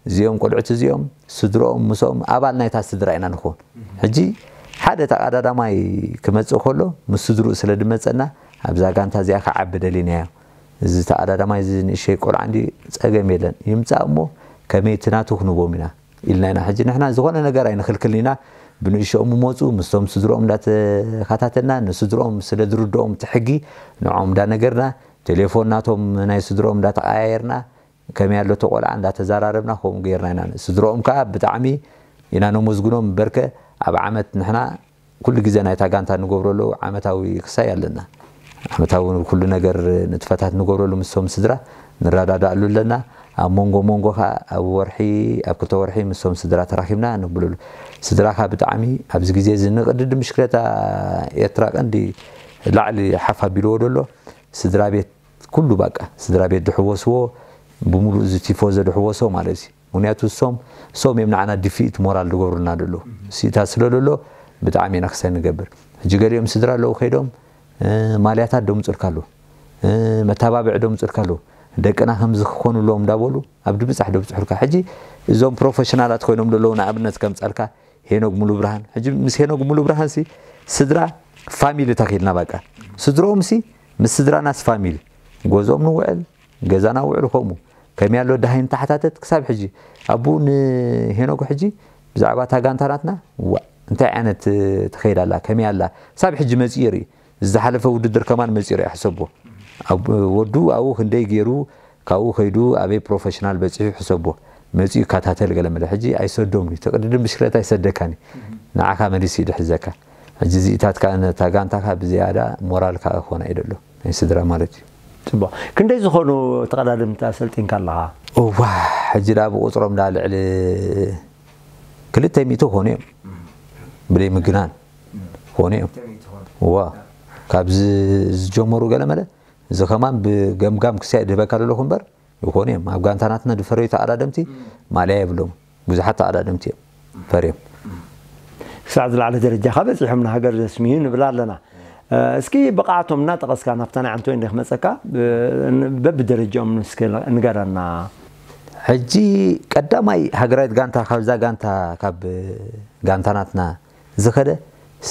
እዚኦም ቆልዑት እዚኦም ስድርኦም ምስኦም ኣባል ናይታ ስድራ ኢና ንኸውን። ሕጂ ሓደ ተቐዳዳማይ ክመፅእ ከሎ ምስ ስድርኡ ስለ ድመፀና ኣብዛ ጋንታ እዚኣ ክዓቢ ደሊናዮ። እዚ ተቐዳዳማይ እዚ ንእሸይ ቆልዓ እንዲ ፀገም የለን ይምፃእ እሞ ከመይ እቲ ናቱ ክንቦም ኢና ኢልና ኢና። ሕጂ ንሕና ዝኾነ ነገር ኣይንኽልክልን ኢና። ብንእሽኦም ምመፁ ምስቶም ስድርኦም እንዳተኸታተልና ንስድርኦም ስለ ዝርድኦም እቲ ሕጊ ንዕኦም እንዳነገርና ቴሌፎን ናቶም ናይ ስድርኦም እንዳተቀያየርና ከመይ ኣሎ እቲ ቆልዓ እንዳተዘራረብና ከምኡ ገይርና ኢና። ስድርኦም ከዓ ብጣዕሚ ኢና ነመስግኖም እምበርከ ኣብ ዓመት ንሕና ኩሉ ግዜ ናይታ ጋንታ ንገብረሉ ዓመታዊ ክሳይ ኣለና። ዓመታዊ ኩሉ ነገር ንጥፈታት ንገብረሉ ምስቶም ስድራ ንረዳዳእሉ ኣለና። ኣብ መንጎ መንጎ ከዓ ኣብ ወርሒ ኣብ ክልተ ወርሒ ምስቶም ስድራ ተራኺብና ነብለሉ። ስድራኻ ብጣዕሚ ኣብዚ ግዜ እዚ ንቅድድም ብሽክለታ ኤርትራ ቀንዲ ላዕሊ ሓፍ ኣቢልዎ ደሎ ስድራ ቤት ኩሉ ባቃ ስድራ ቤት ድሕወስዎ ብሙሉእ እዚ ቲፎዞ ድሕወሶ ማለት እዩ። ምክንያቱ እሶም እሶም እዮም ንዓና ድፊኢት ሞራል ዝገብሩና ደሎ ስኢታት ስለ ደሎ ብጣዕሚ ኢና ክሳይ ንገብር። ሕጂ ገሊኦም ስድራ ኣለዉ ከይዶም ማልያታት ደምፁልካ ኣለዉ መተባብዒ ደምፁልካ ኣለዉ ደቅና ከምዚ ክኾኑ ኣለዎም እንዳበሉ ኣብ ድብፃሕ ደብፅሑልካ። ሕጂ እዞም ፕሮፌሽናላት ኮይኖም ዘለዉ ንኣብነት ከምፀልካ ሄኖግ ሙሉ ብርሃን ሕጂ ምስ ሄኖግ ሙሉ ብርሃን ሲ ስድራ ፋሚሊ ተኺልና በቃ ስድሮም ሲ ምስ ስድራናስ ፋሚሊ ገዝኦም ንውዕል ገዛና ውዕል ከምኡ ከመይ ኣሎ ደሃይ እንተሓታተት ክሳብ ሕጂ ኣቡ ንሄኖጉ ሕጂ ብዛዕባ እታ ጋንታ ናትና ዋ እንታይ ዓይነት ትኸይድ ኣላ ከመይ ኣላ ክሳብ ሕጂ መፂኡ ይርኢ። ዝሓለፈ ውድድር ከማን መፂኡ ይርኢ ሕሰቦ። ወዱ ኣብኡ ክንደይ ገይሩ ካብኡ ከይዱ ኣበይ ፕሮፌሽናል በፂሑ ሕሰቦ። መፂኡ ይከታተል ገለ መለ ሕጂ ኣይሰዶም እዩ ተቅድድም ብሽክለታ ኣይሰደካን እዩ። ንዓኻ መሊሱ ይድሕዘካ። ሕጂ እዚኢታትካ ነታ ጋንታካ ብዝያዳ ሞራልካ ክኾና እዩ ደሎ ናይ ስድራ ማለት እዩ። ጽቡቕ። ክንደይ ዝኾኑ ተቐዳደምቲ ኣሰልጢንካ ኣለኻ? እዋ ሕጂ ዳ ብቁጽሮም ዳ ልዕሊ ክልተ ሚእቲ ክኾኑ እዮም። ብደይ ምግናን ክኾኑ እዮም። እዋ ካብ ዝጀመሩ ገለ መለ እዚ ከማን ብገምጋም ክሳይ ድህበካ ዘለኹ እምበር ይኾኑ እዮም። ኣብ ጋንታ ናትና ዝፈረዩ ተቐዳደምቲ ማልያ የብሎም። ብዙሓት ተቐዳደምቲ እዮም ፈርዮም። ክሳዕ ዝለዓለ ደረጃ ካብ በፂሖም ንሃገር ዘስምዩ ንብል ኣለና። እስኪ ብቕዓቶም እናጠቐስካ ናብታ ናይ ዓንቶይ እንደ ክመፀካ በብደረጃኦም እስኪ ንገረና። ሕጂ ቀዳማይ ሃገራዊት ጋንታ ካብዛ ጋንታ ካብ ጋንታ ናትና ዝኸደ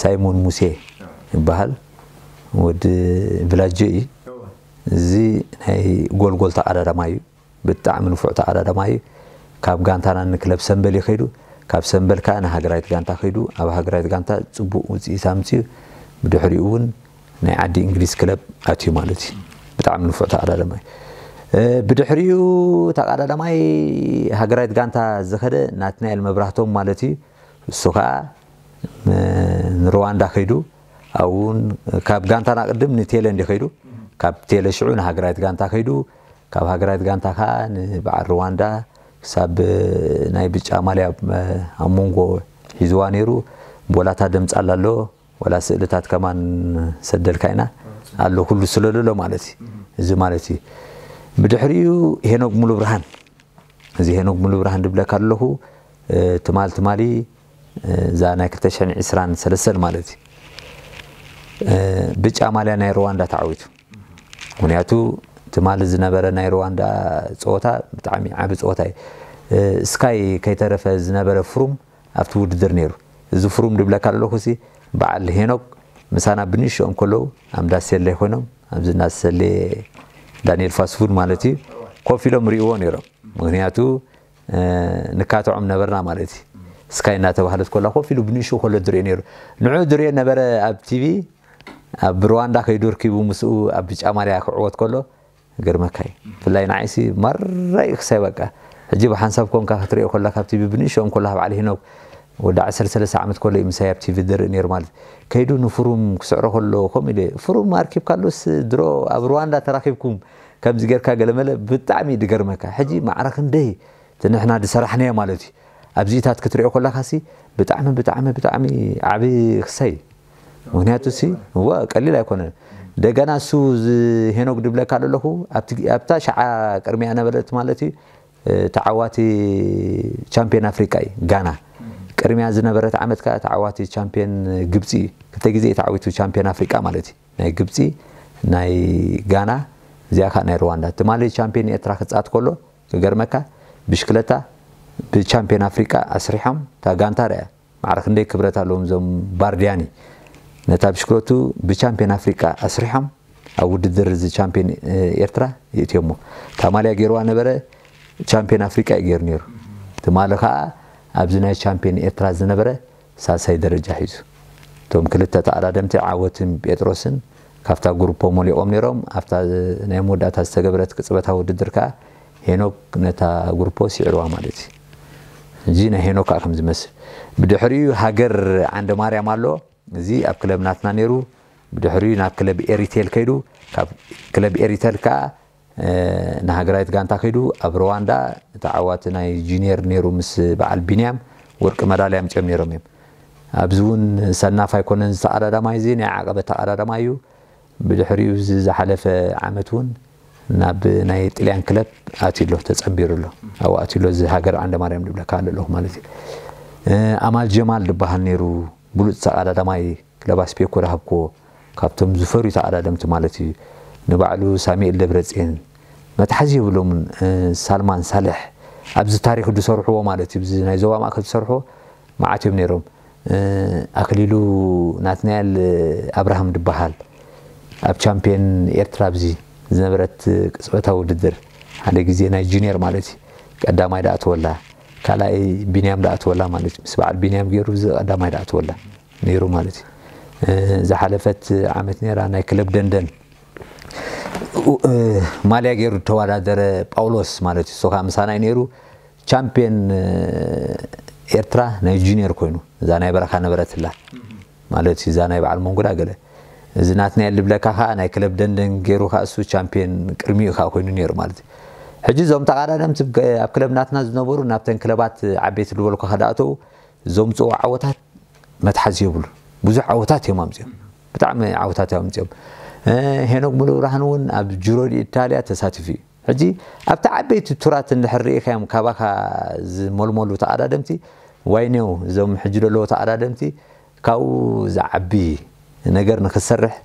ሳይሞን ሙሴ ይበሃል። ወዲ ቪላጆ እዩ። እዚ ናይ ጎልጎል ተቐዳዳማይ እዩ። ብጣዕሚ ንፉዕ ተቐዳዳማይ እዩ። ካብ ጋንታና ንክለብ ሰምበል እዩ ከይዱ። ካብ ሰምበል ከዓ ንሃገራዊት ጋንታ ከይዱ። ኣብ ሃገራዊት ጋንታ ፅቡቕ ውፅኢት ኣምፅኡ። ብድሕሪኡ እውን ናይ ዓዲ እንግሊዝ ክለብ ኣትዩ ማለት እዩ። ብጣዕሚ ንፉዕ ተቐዳዳማይ እዩ። ብድሕሪኡ ተቐዳዳማይ ሃገራዊት ጋንታ ዝኸደ ናትናኤል መብራህቶም ማለት እዩ። እሱ ከዓ ንሩዋንዳ ከይዱ ኣብኡ እውን ካብ ጋንታና ቅድም ንቴለ እንዲ ከይዱ ካብ ቴለ ሽዑ ንሃገራዊት ጋንታ ከይዱ ካብ ሃገራዊት ጋንታ ከዓ ንበዓል ሩዋንዳ ክሳብ ናይ ብጫ ማልያ ኣብ መንጎ ሒዝዋ ነይሩ ቦላታ ደምፃላ ኣሎ ወላ ስእልታት ከማን ሰደልካ ኢና ኣሎ ኩሉ ስለልሎ ማለት እዩ እዚ ማለት እዩ ብድሕሪኡ ሄኖግ ሙሉ ብርሃን እዚ ሄኖግ ሙሉ ብርሃን ድብለካ ኣለኹ ትማል ትማሊ እዛ ናይ ክልተ ሽሕን ዕስራን ሰለስተን ማለት እዩ ብጫ ማልያ ናይ ሩዋንዳ ተዓዊቱ ምክንያቱ ትማሊ ዝነበረ ናይ ሩዋንዳ ፀወታ ብጣዕሚ ዓቢ ፀወታ እዩ ስካይ ከይተረፈ ዝነበረ ፍሩም ኣብቲ ውድድር ነይሩ እዚ ፍሩም ድብለካ ኣለኹ ሲ በዓል ሄኖግ ምሳና ብንእሽኦም ከለዉ ኣብ እንዳሰሌ ኮይኖም ኣብዚ እንዳሰሌ ዳንኤል ፋስፉድ ማለት እዩ ኮፍ ኢሎም ሪእዎ ነይሮም ምክንያቱ ንካትዖም ነበርና ማለት እዩ ስካይ እናተባህለት ኮላ ኮፍ ኢሉ ብንእሽኡ ከሎ ድሪኦ ነይሩ ንዑ ድሪኦ ነበረ ኣብ ቲቪ ኣብ ሩዋንዳ ከይዱ ርኪቡ ምስኡ ኣብ ብጫ ማልያ ክዕወት ከሎ ገርመካ እዩ ብፍላይ ንዓይሲ ማራ እዩ ክሳይ በቃ ሕጂ ብሓንሳብ ኮንካ ክትሪኦ ኮላ ካብ ቲቪ ብንእሽኦም ኮላ ካብ ዓሊ ሄኖክ ወዲ ዓሰርተ ሰለስተ ዓመት ከሎ እዩ ምሳይ ኣብ ቲቪ ዝርኢ ነይሩ ማለት ከይዱ ንፍሩም ክስዕሮ ከሎ ከምኡ ኢለ ፍሩም ኣርኪብካሉስ ድሮ ኣብ ሩዋንዳ ተራኺብኩም ከምዚ ጌርካ ገለመለ ብጣዕሚ እዩ ድገርመካ ሕጂ ማዕረ ክንደይ እቲ ንሕና ድሰራሕናዮ ማለት እዩ ኣብዚኢታት ክትሪኦ ከለካ ሲ ብጣዕሚ ብጣዕሚ ብጣዕሚ ዓቢ ክሳይ ምክንያቱ ሲ እወ ቀሊል ኣይኮነን ደገና እሱ ሄኖግ ድብለካ ኣለኹ ኣብታ ሸዓ ቅድሚያ ነበረት ማለት እዩ ተዓዋቲ ቻምፒዮን ኣፍሪቃ እዩ ጋና ቅድሚያ ዝነበረት ዓመት ከዓ ተዓዋቲ ቻምፒዮን ግብፂ እዩ ክልተ ግዜ ተዓዊቱ ቻምፒዮን ኣፍሪቃ ማለት እዩ ናይ ግብፂ ናይ ጋና እዚኣ ከዓ ናይ ሩዋንዳ ትማሊ ቻምፒዮን ኤርትራ ክፃት ከሎ ክገርመካ ብሽክለታ ብቻምፒዮን ኣፍሪቃ ኣስሪሖም እታ ጋንታ ርያ ማዕረ ክንደይ ክብረት ኣለዎም እዞም ባርዲያኒ ነታ ብሽክለቱ ብቻምፒዮን ኣፍሪቃ ኣስሪሖም ኣብ ውድድር እዚ ቻምፒዮን ኤርትራ ይእትዮሞ እታ ማልያ ገይርዋ ነበረ ቻምፒዮን ኣፍሪቃ እዩ ገይሩ ነይሩ ትማሊ ከዓ ኣብዚ ናይ ቻምፒዮን ኤርትራ ዝነበረ ሳልሳይ ደረጃ ሒዙ። እቶም ክልተ ተቐዳደምቲ ዓወትን ጴጥሮስን ካብታ ጉሩፖ ሞሊቖም ነይሮም። ኣብታ ናይ መወዳእታ ዝተገበረት ቅጽበታዊ ውድድር ከኣ ሄኖክ ነታ ጉሩፖ ስዒርዋ ማለት እዩ። እዚ ናይ ሄኖክ ከኣ ከም ዝመስል። ብድሕሪኡ ሃገር ዓንደማርያም ኣሎ። እዚ ኣብ ክለብ ናትና ነይሩ። ብድሕሪኡ ናብ ክለብ ኤሪቴል ከይዱ። ካብ ክለብ ኤሪቴል ከኣ ንሃገራዊት ጋንታ ከይዱ ኣብ ሩዋንዳ ተዓዋቲ ናይ ጁኒየር ነይሩ ምስ በዓል ቢንያም ወርቂ መዳልያ ኣምፂኦም ነይሮም እዮም ኣብዚ እውን ሰናፍ ኣይኮነን ዝተቐዳዳማይ እዚ ናይ ዓቐበት ተቐዳዳማይ እዩ ብድሕሪኡ እዚ ዝሓለፈ ዓመት እውን ናብ ናይ ጥልያን ክለብ ኣትዩ ኣሎ ተፀንቢሩ ኣሎ ኣብኡ ኣትዩ ኣሎ እዚ ሃገር ዓንደማርያም ዝብለካ ኣሎ ኣለኹ ማለት እዩ ኣማል ጀማል ዝበሃል ነይሩ ብሉፅ ተቐዳዳማይ ክለብ ኣስቤኮ ዝሃብክዎ ካብቶም ዝፈርዩ ተቐዳደምቲ ማለት እዩ ንባዕሉ ሳሚኤል ደብረፅየን መትሓዚ የብሎምን ሳልማን ሳልሕ ኣብዚ ታሪክ ዝሰርሕዎ ማለት እዩ ናይ ዞባ ማእከል ዝሰርሕዎ መዓት እዮም ነይሮም ኣክሊሉ ናትናኤል ኣብርሃም ዝበሃል ኣብ ቻምፒየን ኤርትራ ኣብዚ ዝነበረት ቅፅበታዊ ውድድር ሓደ ግዜ ናይ ጁኒየር ማለት እዩ ቀዳማይ ደኣ ትወላ፣ ካልኣይ ቢንያም ደኣ ትወላ ማለት እዩ። ምስ በዓል ቢንያም ገይሩ እዚ ቀዳማይ ደኣ ትወላ ነይሩ ማለት እዩ። ዝሓለፈት ዓመት ነይራ ናይ ክለብ ደንደን ማልያ ገይሩ ተወዳደረ ጳውሎስ ማለት እዩ። እሱ ከዓ ምሳና እዩ ነይሩ። ቻምፒየን ኤርትራ ናይ ጁኒየር ኮይኑ እዛ ናይ በረኻ ነበረትላ ማለት እዩ። እዛ ናይ በዓል መንጉዳ ገለ እዚ ናትናኤል ልብለካ ከዓ ናይ ክለብ ደንደን ገይሩ ከዓ እሱ ቻምፒየን ቅድሚኡ ከዓ ኮይኑ ነይሩ ማለት እዩ። ሕጂ እዞም ተቓዳደምቲ ኣብ ክለብ ናትና ዝነበሩ ናብተን ክለባት ዓበይቲ ዝበልኩ ከዳእተው ዘምፅኦ ዓወታት መትሓዚ የብሉ። ብዙሕ ዓወታት እዮም ኣምፅኦም፣ ብጣዕሚ ዓወታት እዮም ኣምፅኦም። ሄኖክ ሙሉብርሃን እውን ኣብ ጅሮ ኢታልያ ተሳቲፉ እዩ። ሕጂ ኣብቲ ዓበይቲ ቱራት እንድሕር ርኢኻዮም ካባኻ ዝመልመሉ ተቓዳደምቲ ዋይኔው እዞም ሕጂ ዘለዉ ተቓዳደምቲ ካብኡ ዝዓቢ ነገር ንክሰርሕ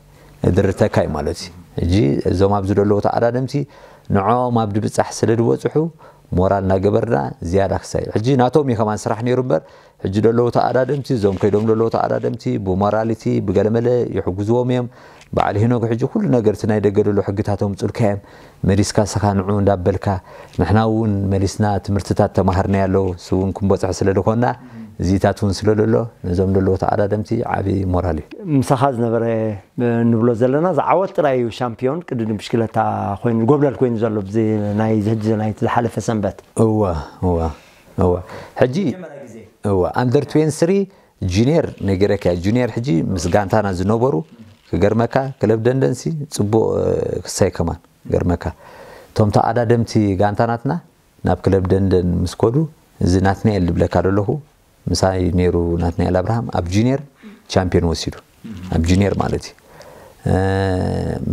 ድርተካ እዩ ማለት እዩ። ሕጂ እዞም ኣብዚ ዘለዉ ተቓዳደምቲ ንዕኦም ኣብ ድብፃሕ ስለ ዝበፅሑ ሞራል እናገበርና ዝያዳ ክሳይ ሕጂ ናቶም እዩ ከማን ስራሕ ነይሩ እምበር ሕጂ ዘለዉ ተቓዳደምቲ እዞም ከይዶም ዘለዉ ተቓዳደምቲ ብሞራሊቲ ብገለመለ ይሕግዝዎም እዮም። በዓል ሄኖክ ሕጂ ኩሉ ነገር እቲ ናይ ደገ ዘሎ ሕግታት ኣምፅኡልካ እዮም። መሊስካ ስኻ ንዑ እንዳበልካ ንሕና እውን መሊስና ትምህርትታት ተማሃርናዮ ኣለዉ። እሱ እውን ክንበፅሖ ስለ ዝኾንና እዚታት እውን ስለ ዘሎ ነዞም ዘለዉ ተቓዳደምቲ ዓብዪ ሞራል እዩ። ምሳኻ ዝነበረ ንብሎ ዘለና ዝዓወት ጥራይ እዩ ሻምፒዮን ቅድድም ብሽክለታ ኮይኑ ጎብለል ኮይኑ ዘሎ ብዚ ናይ ሕጂ ናይ ዝሓለፈ ሰንበት። እወ እወ እወ ሕጂ እወ ኣንደር ትዌንቲ ስሪ ጁኒየር ነጊረካ ጁኒየር ሕጂ ምስ ጋንታና ዝነበሩ ክገርመካ ክለብ ደንደንሲ ፅቡቕ ክሳይ ከማን ገርመካ እቶም ተኣዳደምቲ ጋንታናትና ናብ ክለብ ደንደን ምስ ከዱ እዚ ናትናኤል ዝብለካ ዘለኹ ምሳይ ነይሩ ናትናኤል ኣብርሃም ኣብ ጁኒየር ቻምፒዮን ወሲዱ ኣብ ጁኒየር ማለት እዩ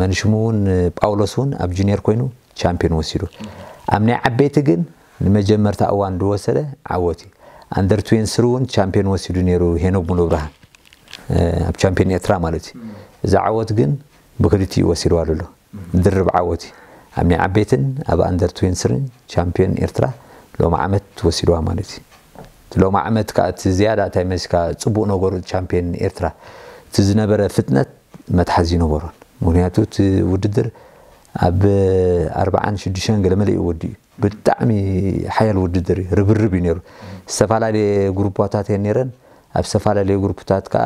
መንሽሙ እውን ጳውሎስ እውን ኣብ ጁኒየር ኮይኑ ቻምፒዮን ወሲዱ ኣብ ናይ ዓበይቲ ግን ንመጀመርታ እዋን ዝወሰደ ዓወት እዩ ኣንደር ትዌንቲ ስሪ እውን ቻምፒዮን ወሲዱ ነይሩ ሄኖክ ሙሉብርሃን ኣብ ቻምፒዮን ኤርትራ ማለት እዩ እዚ ዓወት ግን ብክልቲኡ ወሲድዋ ዘሎ ድርብ ዓወት እዩ ኣብ ናይ ዓበይትን ኣብ ኣንደር ትዌንቲ ስሪ ቻምፒዮን ኤርትራ ሎሚ ዓመት ወሲድዋ ማለት እዩ እቲ ሎሚ ዓመት ከዓ እቲ ዝያዳ እንታይ መሲካ ፅቡቅ ነገሩ ቻምፒዮን ኤርትራ እቲ ዝነበረ ፍጥነት መትሓዚ ይነበሮን ምክንያቱ እቲ ውድድር ኣብ ኣርባዓን ሽዱሽተን ገለመለ እዩ ወዲኡ ብጣዕሚ ሓያል ውድድር እዩ ርብርብ እዩ ነይሩ ዝተፈላለየ ግሩፓታት እየን ነይረን ኣብ ዝተፈላለየ ግሩፕታት ከዓ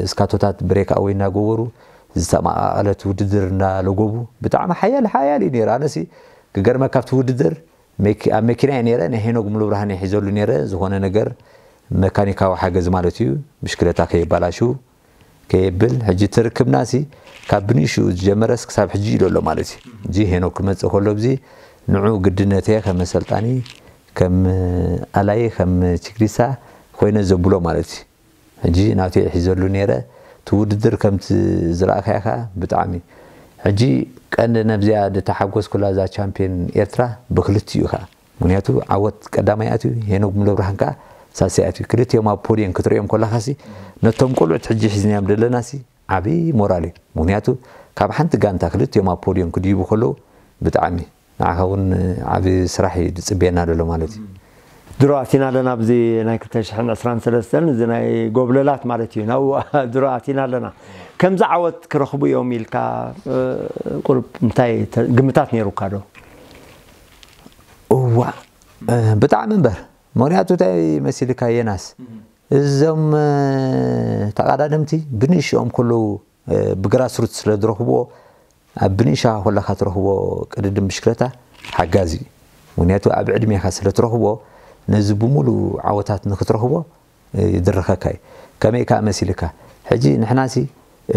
እስካቶታት ብሬክ ኣወይ እናገበሩ ዝተመቃቀለት ውድድር እናለጎቡ ብጣዕሚ ሓያል ሓያል እዩ ነይሩ ኣነሲ ክገርመካ ኣብቲ ውድድር ኣብ መኪና እየ ነይረ ናይ ሄኖክ ሙሉ ብርሃን እየ ሒዘሉ ነይረ ዝኾነ ነገር መካኒካዊ ሓገዝ ማለት እዩ ብሽክለታ ከይባላሽው ከየብል ሕጂ እቲ ርክብና ሲ ካብ ብንእሽኡ ዝጀመረስ ክሳብ ሕጂ እዩ ዘሎ ማለት እዩ እዚ ሄኖክ ክመፅእ ከሎ ብዚ ንዑ ግድነተየ ከም ኣሰልጣኒ ከም ኣላየ ከም ችግሪሳ ኮይነ ዘብሎ ማለት እዩ ሕጂ ናቱ ሒዘሉ ነይረ እቲ ውድድር ከምቲ ዝረኣካያ ከዓ ብጣዕሚ ሕጂ ቀንዲ ነብዚኣ ዝተሓጎስኩላ እዛ ቻምፒዮን ኤርትራ ብክልቲኡ ከዓ ምክንያቱ ዓወት ቀዳማይ ኣትዩ ሄኖክ ሙሉብርሃን ከዓ ሳልሳይ ኣትዩ ክልቲኦም ኣብ ፖድየም ክትሪኦም ከለኻሲ ነቶም ቆልዑት ሕጂ ሒዝናዮም ዘለናሲ ዓብዪ ሞራል እዩ ምክንያቱ ካብ ሓንቲ ጋንታ ክልቲኦም ኣብ ፖድየም ክድይቡ ከለዉ ብጣዕሚ ንዓኻ እውን ዓብዪ ስራሕ እዩ ዝፅበየና ዘሎ ማለት እዩ ድሮ ኣቲና ኣለና ኣብዚ ናይ ክልተ ሽሕን ዕስራን ሰለስተን እዚ ናይ ጎብለላት ማለት እዩ ናብኡ ድሮ ኣቲና ኣለና ከምዚ ዓወት ክረኽቡ እዮም ኢልካ ቁሩብ እንታይ ግምታት ነይሩካ ዶ እዋ ብጣዕሚ እምበር ምክንያቱ እንታይ መሲልካ የናስ እዞም ተቃዳደምቲ ብንእሽኦም ከለዉ ብግራስሩት ስለ ዝረኽብዎ ኣብ ብንእሻኻ ከለኻ ትረኽቦ ቅድድም ብሽክለታ ሓጋዚ እዩ ምክንያቱ ኣብ ዕድሜኻ ስለ ትረኽቦ ነዚ ብምሉእ ዓወታት ንክትረኽቦ ይድርኸካ እዩ ከመይ ከዓ መሲልካ ሕጂ ንሕናሲ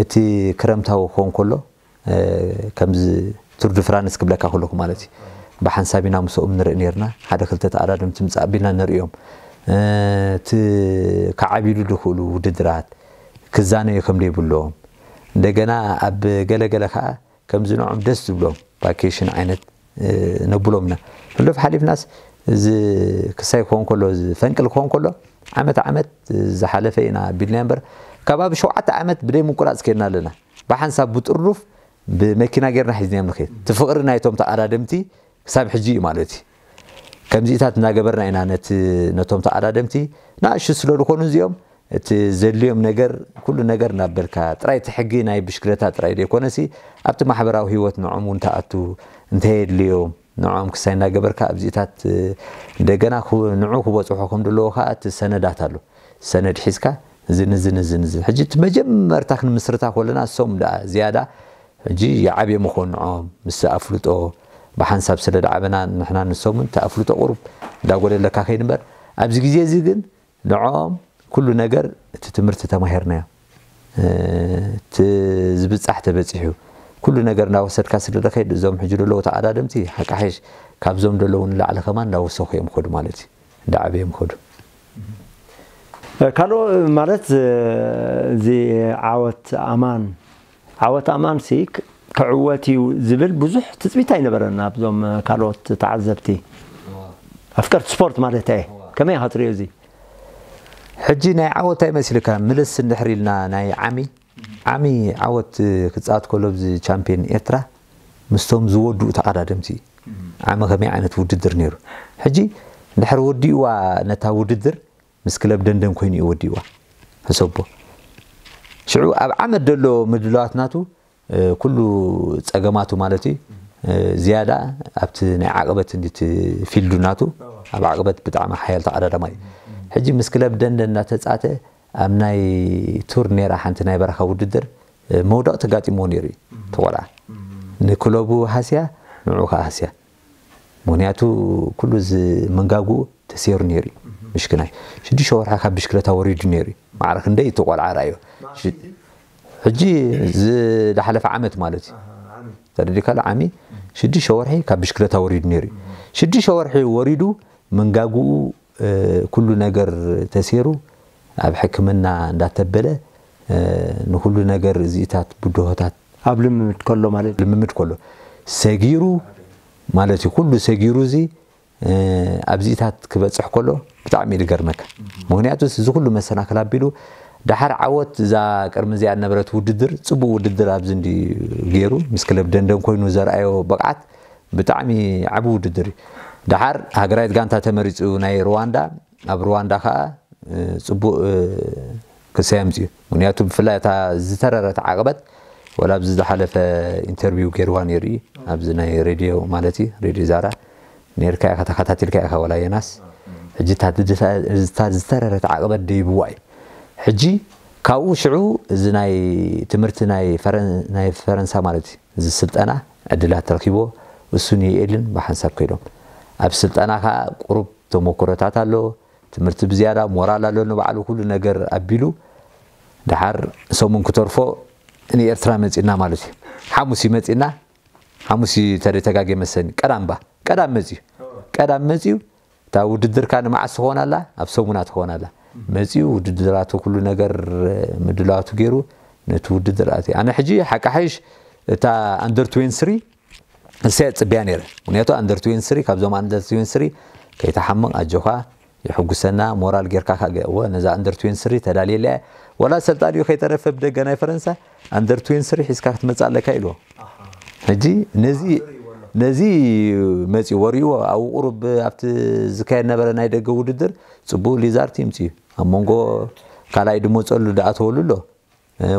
እቲ ክረምታዊ ክኾን ከሎ ከምዚ ቱር ድ ፍራንስ ክብለካ ከለኹ ማለት እዩ ብሓንሳብ ኢና ምስኦም ንርኢ ነርና ሓደ ክልተ ተኣዳደምቲ ምፃእ ቢልና ንርእዮም እቲ ክዓብሉ ዝኽእሉ ውድድራት ክዛነዩ ከም ዘይብሎም እንደገና ኣብ ገለገለ ከዓ ከምዚ ንዖም ደስ ዝብሎም ቫኬሽን ዓይነት ነብሎም ኢና። ሕሉፍ ሓሊፍናስ እዚ ክሳይ ክኾን ከሎ እዚ ፈንቅል ክኾን ከሎ ዓመት ዓመት ዝሓለፈ ኢና ኣቢልና እምበር ከባቢ ሸውዓተ ዓመት ብደይ ምቁራፅ ከድና ኣለና። ብሓንሳብ ብጥሩፍ ብመኪና ጌርና ሒዝናዮም ንኸይድ። እቲ ፍቕሪ ናይቶም ተቐዳደምቲ ክሳብ ሕጂ እዩ ማለት እዩ። ከምዚኢታት እናገበርና ኢና ነቲ ነቶም ተቐዳደምቲ ንኣሽቱ ስለ ዝኾኑ እዚኦም እቲ ዘድልዮም ነገር ኩሉ ነገር እናበልካ ጥራይ እቲ ሕጊ ናይ ብሽክለታ ጥራይ ዘይኮነሲ ኣብቲ ማሕበራዊ ህይወት ንዖም እውን ተኣቱ እንታይ የድልዮም ንዕኦም ክሳይ እናገበርካ ኣብዚታት፣ እ፣ እንደገና ክው-፣ ንዑ ክበጽሖ ከም ዘለዎ ከኣ እቲ ሰነዳት ኣሎ። ሰነድ ሒዝካ እዝን እዝን እዝን እዝን። ሕጂ እቲ መጀመርታ ክንምስርታ ከለና እሶም ደኣ ዝያዳ ሕጂ ይዓብየ ምኾን ንዕኦም ምስ ኣፍልጦ ብሓንሳብ ስለ ደዓበና ንሕና ንሶምን እቲ ኣፍልጦ ቁሩብ እንዳጎደለካ ከይድ እምበር ኣብዚ ግዜ እዚ ግን ንዕኦም ኩሉ ነገር እቲ ትምህርቲ ተማሂርናዮ። እ፣ እቲ ዝብጻሕ ተበጺሑ። ኩሉ ነገር እናወሰድካ ስለ ደኸይድ እዞም ሕጂ ዘለዉ ተቐዳደምቲ ሓቃሒሽ ካብዞም ዘለዉ ንላዕሊ ከማን እንዳወሰኹ እዮም ክኸዱ ማለት እዩ። እንዳዓበዮም ክኸዱ። ካልኦ ማለት እዚ ዓወት ኣማን ዓወት ኣማን ሲ ክዕወት እዩ ዝብል ብዙሕ ትፅቢት ኣይነበረን ኣብዞም ካልኦት ተዓዘብቲ ኣፍቀርቲ ስፖርት ማለት እየ። ከመይ ኢኻ ትሪኦ እዚ? ሕጂ ናይ ዓወት ኣይመስልካ ምልስ እንድሕር ኢልና ናይ ዓሚ ዓሚ ዓወት ክፃወት ከሎ ብዚ ቻምፒዮን ኤርትራ ምስቶም ዝወድኡ ተቐዳደምቲ ዓሚ ከመይ ዓይነት ውድድር ነይሩ? ሕጂ እንድሕር ወዲእዋ ነታ ውድድር ምስ ክለብ ደንደን ኮይኑ እዩ ወዲእዋ። ሕሰቦ ሽዑ ኣብ ዓመት ደሎ ምድላዋት ናቱ ኩሉ ፀገማቱ ማለት እዩ ዝያዳ ኣብቲ ናይ ዓቕበት እንዲት ፊልዱ ናቱ ኣብ ዓቕበት ብጣዕሚ ሓያል ተቐዳዳማይ እዩ። ሕጂ ምስ ክለብ ደንደን እናተፃተ ኣብ ናይ ቱር ነይራ ሓንቲ ናይ በረኻ ውድድር መውደቕ ተጋጢሞ ነይሩ እዩ ተቆልዓ ንክለቡ ሃስያ ንዑ ከዓ ሃስያ ምክንያቱ ኩሉ እዚ መንጋጉ ተሰይሩ ነይሩ እዩ ምሽክናይ ሽዱሽተ ወርሒ ካብ ብሽክለታ ወሪዱ ነይሩ እዩ ማዕረ ክንደይ እቲ ቆልዓ ርኣዮ ሕጂ ዝሓለፈ ዓመት ማለት እዩ ተረዲካሉ ዓሚ ሽዱሽተ ወርሒ ካብ ብሽክለታ ወሪዱ ነይሩ እዩ ሽዱሽተ ወርሒ ወሪዱ መንጋጉኡ ኩሉ ነገር ተሰይሩ ኣብ ሕክምና እንዳተበለ ንኩሉ ነገር እዚኢታት ብድሆታት ኣብ ልምምድ ከሎ ማለት እዩ። ልምምድ ከሎ ሰጊሩ ማለት እዩ ኩሉ ሰጊሩ እዚ ኣብዚኢታት ክበፅሕ ከሎ ብጣዕሚ እዩ ዝገርመካ ምክንያቱ እዚ ኩሉ መሰናክል ኣቢሉ ደሓር ዓወት እዛ ቅድሚ እዚኣ ነበረት ውድድር ፅቡቅ ውድድር ኣብዚ እንዲ ገይሩ ምስ ክለብ ደንደን ኮይኑ ዘርኣዮ ብቅዓት ብጣዕሚ ዓቢ ውድድር እዩ ደሓር ሃገራዊት ጋንታ ተመሪፁ ናይ ሩዋንዳ ኣብ ሩዋንዳ ከዓ ፅቡቅ ክሰየምቲ እዩ ምክንያቱ ብፍላይ እታ ዝተረረት ዓቅበት ወላ ኣብዚ ዝሓለፈ ኢንተርቪው ገይርዋ ነይሩ እዩ ኣብዚ ናይ ሬድዮ ማለት እዩ ሬድዮ ዛራ ነርካ ኢኻ ተኸታቲልካ ኢኻ ወላ የናስ ሕጂ እታ ዝተረረት ዓቅበት ደይብዋ እዩ ሕጂ ካብኡ ሽዑ እዚ ናይ ትምህርቲ ናይ ፈረንሳ ማለት እዩ እዚ ስልጠና ዕድላት ረኪቦ እሱን የኤልን ብሓንሳብ ከይዶም ኣብ ስልጠና ከዓ ቁሩብ ተሞክሮታት ኣሎ ትምህርቲ ብዝያዳ ሞራል ኣሎ ንባዕሉ ኩሉ ነገር ኣቢሉ ደሓር ሰሙን ክተርፎ ንኤርትራ መፂና ማለት እዩ ሓሙስ እዩ መፂና ሓሙስ እዩ ተደተጋጌ መሰኒ ቀዳም ባ ቀዳም መፂዩ ቀዳም መፂዩ እታ ውድድርካ ንመዓስ ትኾን ኣላ ኣብ ሰሙና ትኾን ኣላ መፂኡ ውድድራቱ ኩሉ ነገር ምድላዋቱ ገይሩ ነቲ ውድድር ኣትዩ ኣነ ሕጂ ሓቂ ሓይሽ እታ ኣንደር ትዌንቲ ስሪ እሰ ጽብያ ነይረ ምክንያቱ ኣንደር ትዌንቲ ስሪ ካብዞም ኣንደር ትዌንቲ ስሪ ከይተሓምቕ ኣጆኻ የሕጉሰና ሞራል ጌርካ ካገ እወ ነዛ ኣንደር ትዌንቲ ስሪ ተዳልየላ እያ ወላ ሰልጣን እዩ ከይተረፈ ብደገ ናይ ፈረንሳ ኣንደር ትዌንቲ ስሪ ሒዝካ ክትመጽእ ኣለካ ኢልዎ ሕጂ ነዚ ነዚ መጺ ወሪዎ ኣብ ቁሩብ ኣብቲ ዝካየድ ነበረ ናይ ደገ ውድድር ጽቡቅ ሊዛርት ይምጽ ኣብ መንጎ ካልኣይ ድመጸሉ ደኣ ተወሉ ኣሎ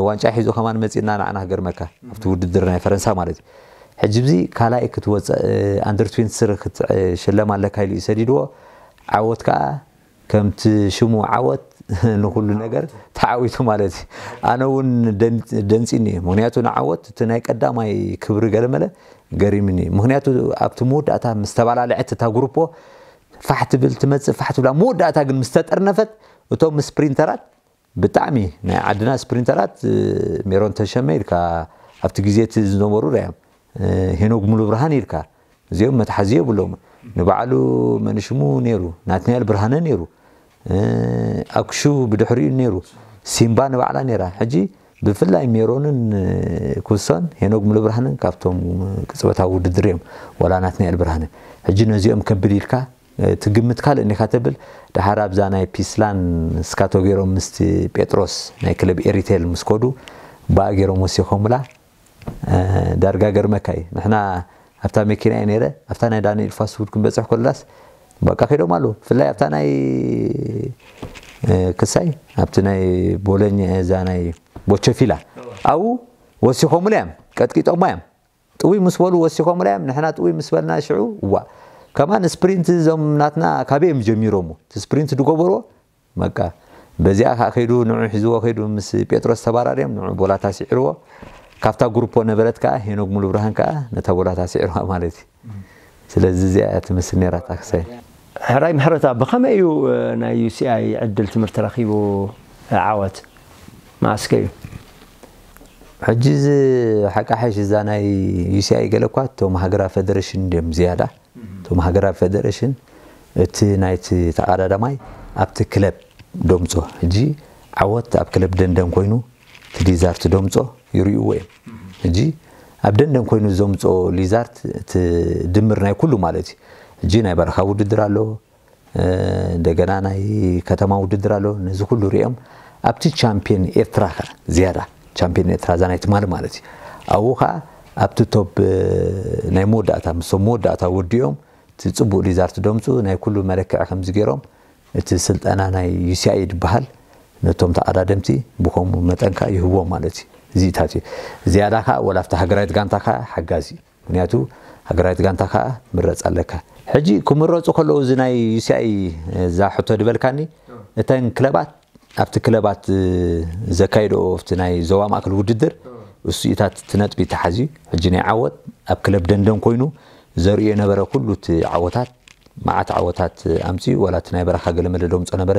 ዋንጫ ሒዙ ከማን መጺና ንዓና ክገርመካ ኣብቲ ውድድር ናይ ፈረንሳ ማለት እዩ ሕጂ ብዚ ካልኣይ ክትወፅእ ኣንደር ትዌንቲ ስሪ ክትሸለም ኣለካ ኢሉ እዩ ሰዲድዎ ዓወት ከዓ ከምቲ ሽሙ ዓወት ንኩሉ ነገር ተዓዊቱ ማለት እዩ ኣነ እውን ደንፂኒ እዩ ምክንያቱ ንዓወት እቲ ናይ ቀዳማይ ክብሪ ገለመለ ገሪምኒ እዩ ምክንያቱ ኣብቲ መወዳእታ ምስ ተባላለዐት እታ ግሩፖ ፋሕ ትብል ትመፅእ ፋሕ ትብላ መወዳእታ ግን ምስ ተጠርነፈት እቶም ስፕሪንተራት ብጣዕሚ ናይ ዓድና ስፕሪንተራት ሜሮን ተሸመ ኢልካ ኣብቲ ግዜ እቲ ዝነበሩ ራዮም ሄኖግ ሙሉ ብርሃን ኢልካ እዚኦም መትሓዚ የብሎም ንባዕሉ መንሽሙ ነይሩ ናትናኤል ብርሃነ ነይሩ ኣክሹ ብድሕሪኡ ነይሩ ሲምባ ንባዕላ ነይራ ሕጂ ብፍላይ ሜሮንን ኩሶን ሄኖግ ሙሉ ብርሃንን ካብቶም ቅፅበታዊ ውድድር እዮም ዋላ ናትናኤል ብርሃነ ሕጂ ነዚኦም ከብል ኢልካ ትግምት ካልእ እንዲኻ ተብል ደሓር ኣብዛ ናይ ፒስላን ስካቶ ገይሮም ምስቲ ጴጥሮስ ናይ ክለብ ኤሪቴል ምስ ኮዱ ብኣ ገይሮም ወሲኾምላ ዳርጋ ገርመካ እዩ ንሕና ኣብታ መኪና እየ ነይረ ኣብታ ናይ ዳንኤል ፋስት ፉድ ክንበፅሕ ኮለናስ በቃ ከይዶም ኣለዉ ብፍላይ ኣብታ ናይ ክሳይ ኣብቲ ናይ ቦሎኛ እዛ ናይ ቦቸፊላ ኣብኡ ወሲኾምላ እዮም ቀጥቂጦማ እዮም ጥውይ ምስ በሉ ወሲኾምላ እዮም። ንሕና ጥውይ ምስ በልና ሽዑ እዋ ከማን ስፕሪንት እዞም ናትና ካበይ እዮም ጀሚሮሞ? እቲ ስፕሪንት ዝገበርዎ በቃ በዚኣ ከዓ ከይዱ ንዑ ሒዝዎ ከይዱ ምስ ጴጥሮስ ተባራርዮም ንዑ ቦላታ ስዒርዎ። ካብታ ግሩፖ ነበረት ከዓ ሄኖግ ሙሉብርሃን ከዓ ነታ ቦላታ ስዒርዋ ማለት እዩ። ስለዚ እዚኣ እያ ትመስል ነይራ ታክሳይ። ሕራይ ምሕረታ፣ ብኸመይ እዩ ናይ ዩ ሲ ኣይ ዕድል ትምህርቲ ረኺቡ? ዓወት መኣስከ እዩ? ሕጂ እዚ ሓቂ ሓይሽ እዛ ናይ ዩ ሲ ኣይ ገለ እኳ እቶም ሃገራዊ ፌደሬሽን እንድዮም ዝያዳ። እቶም ሃገራዊ ፌደሬሽን እቲ ናይቲ ተቐዳዳማይ ኣብቲ ክለብ ደምጾ። ሕጂ ዓወት ኣብ ክለብ ደንደን ኮይኑ እቲ ሊዛርት ደምጾ ይርእይዎ እዮም። ሕጂ ኣብ ደንደን ኮይኑ ዘምጾ ሊዛርት እቲ ድምር ናይ ኩሉ ማለት እዩ። ሕጂ ናይ በረኻ ውድድር ኣሎ፣ እንደገና ናይ ከተማ ውድድር ኣሎ። ነዚ ኩሉ ሪኦም ኣብቲ ቻምፒዮን ኤርትራ ከ ዝያዳ ቻምፒዮን ኤርትራ እዛ ናይ ትማሊ ማለት እዩ። ኣብኡ ከኣ ኣብቲ ቶፕ ናይ መወዳእታ ምስቶም መወዳእታ ወዲኦም እቲ ጽቡቕ ሊዛርት ደምጹ ናይ ኩሉ መለክዒ ከምዚ ገይሮም እቲ ስልጠና ናይ ዩ ሲ ኣይ ዝበሃል ነቶም ተቐዳደምቲ ብኸምኡ መጠን ከኣ ይህብዎም ማለት እዩ። እዚታት እዩ። ዝያዳ ከኣ ወላ ኣብቲ ሃገራዊት ጋንታ ከኣ ሓጋዚ እዩ። ምክንያቱ ሃገራዊት ጋንታ ከኣ ምረጽ ኣለካ። ሕጂ ክምረጹ ከለዉ እዚ ናይ ዩ ሲ ኣይ እዛ ሕቶ ድበልካኒ እተን ክለባት ኣብቲ ክለባት ዘካይድኦ ኣብቲ ናይ ዞባ ማእከል ውድድር እሱ ኢታት እቲ ነጥቢ ተሓዝዩ። ሕጂ ናይ ዓወት ኣብ ክለብ ደንደን ኮይኑ ዘርእዮ የነበረ ኩሉ እቲ ዓወታት መዓት ዓወታት ኣምፅኡ። ዋላ እቲ ናይ በረኻ ገለመለ ደምፆ ነበረ፣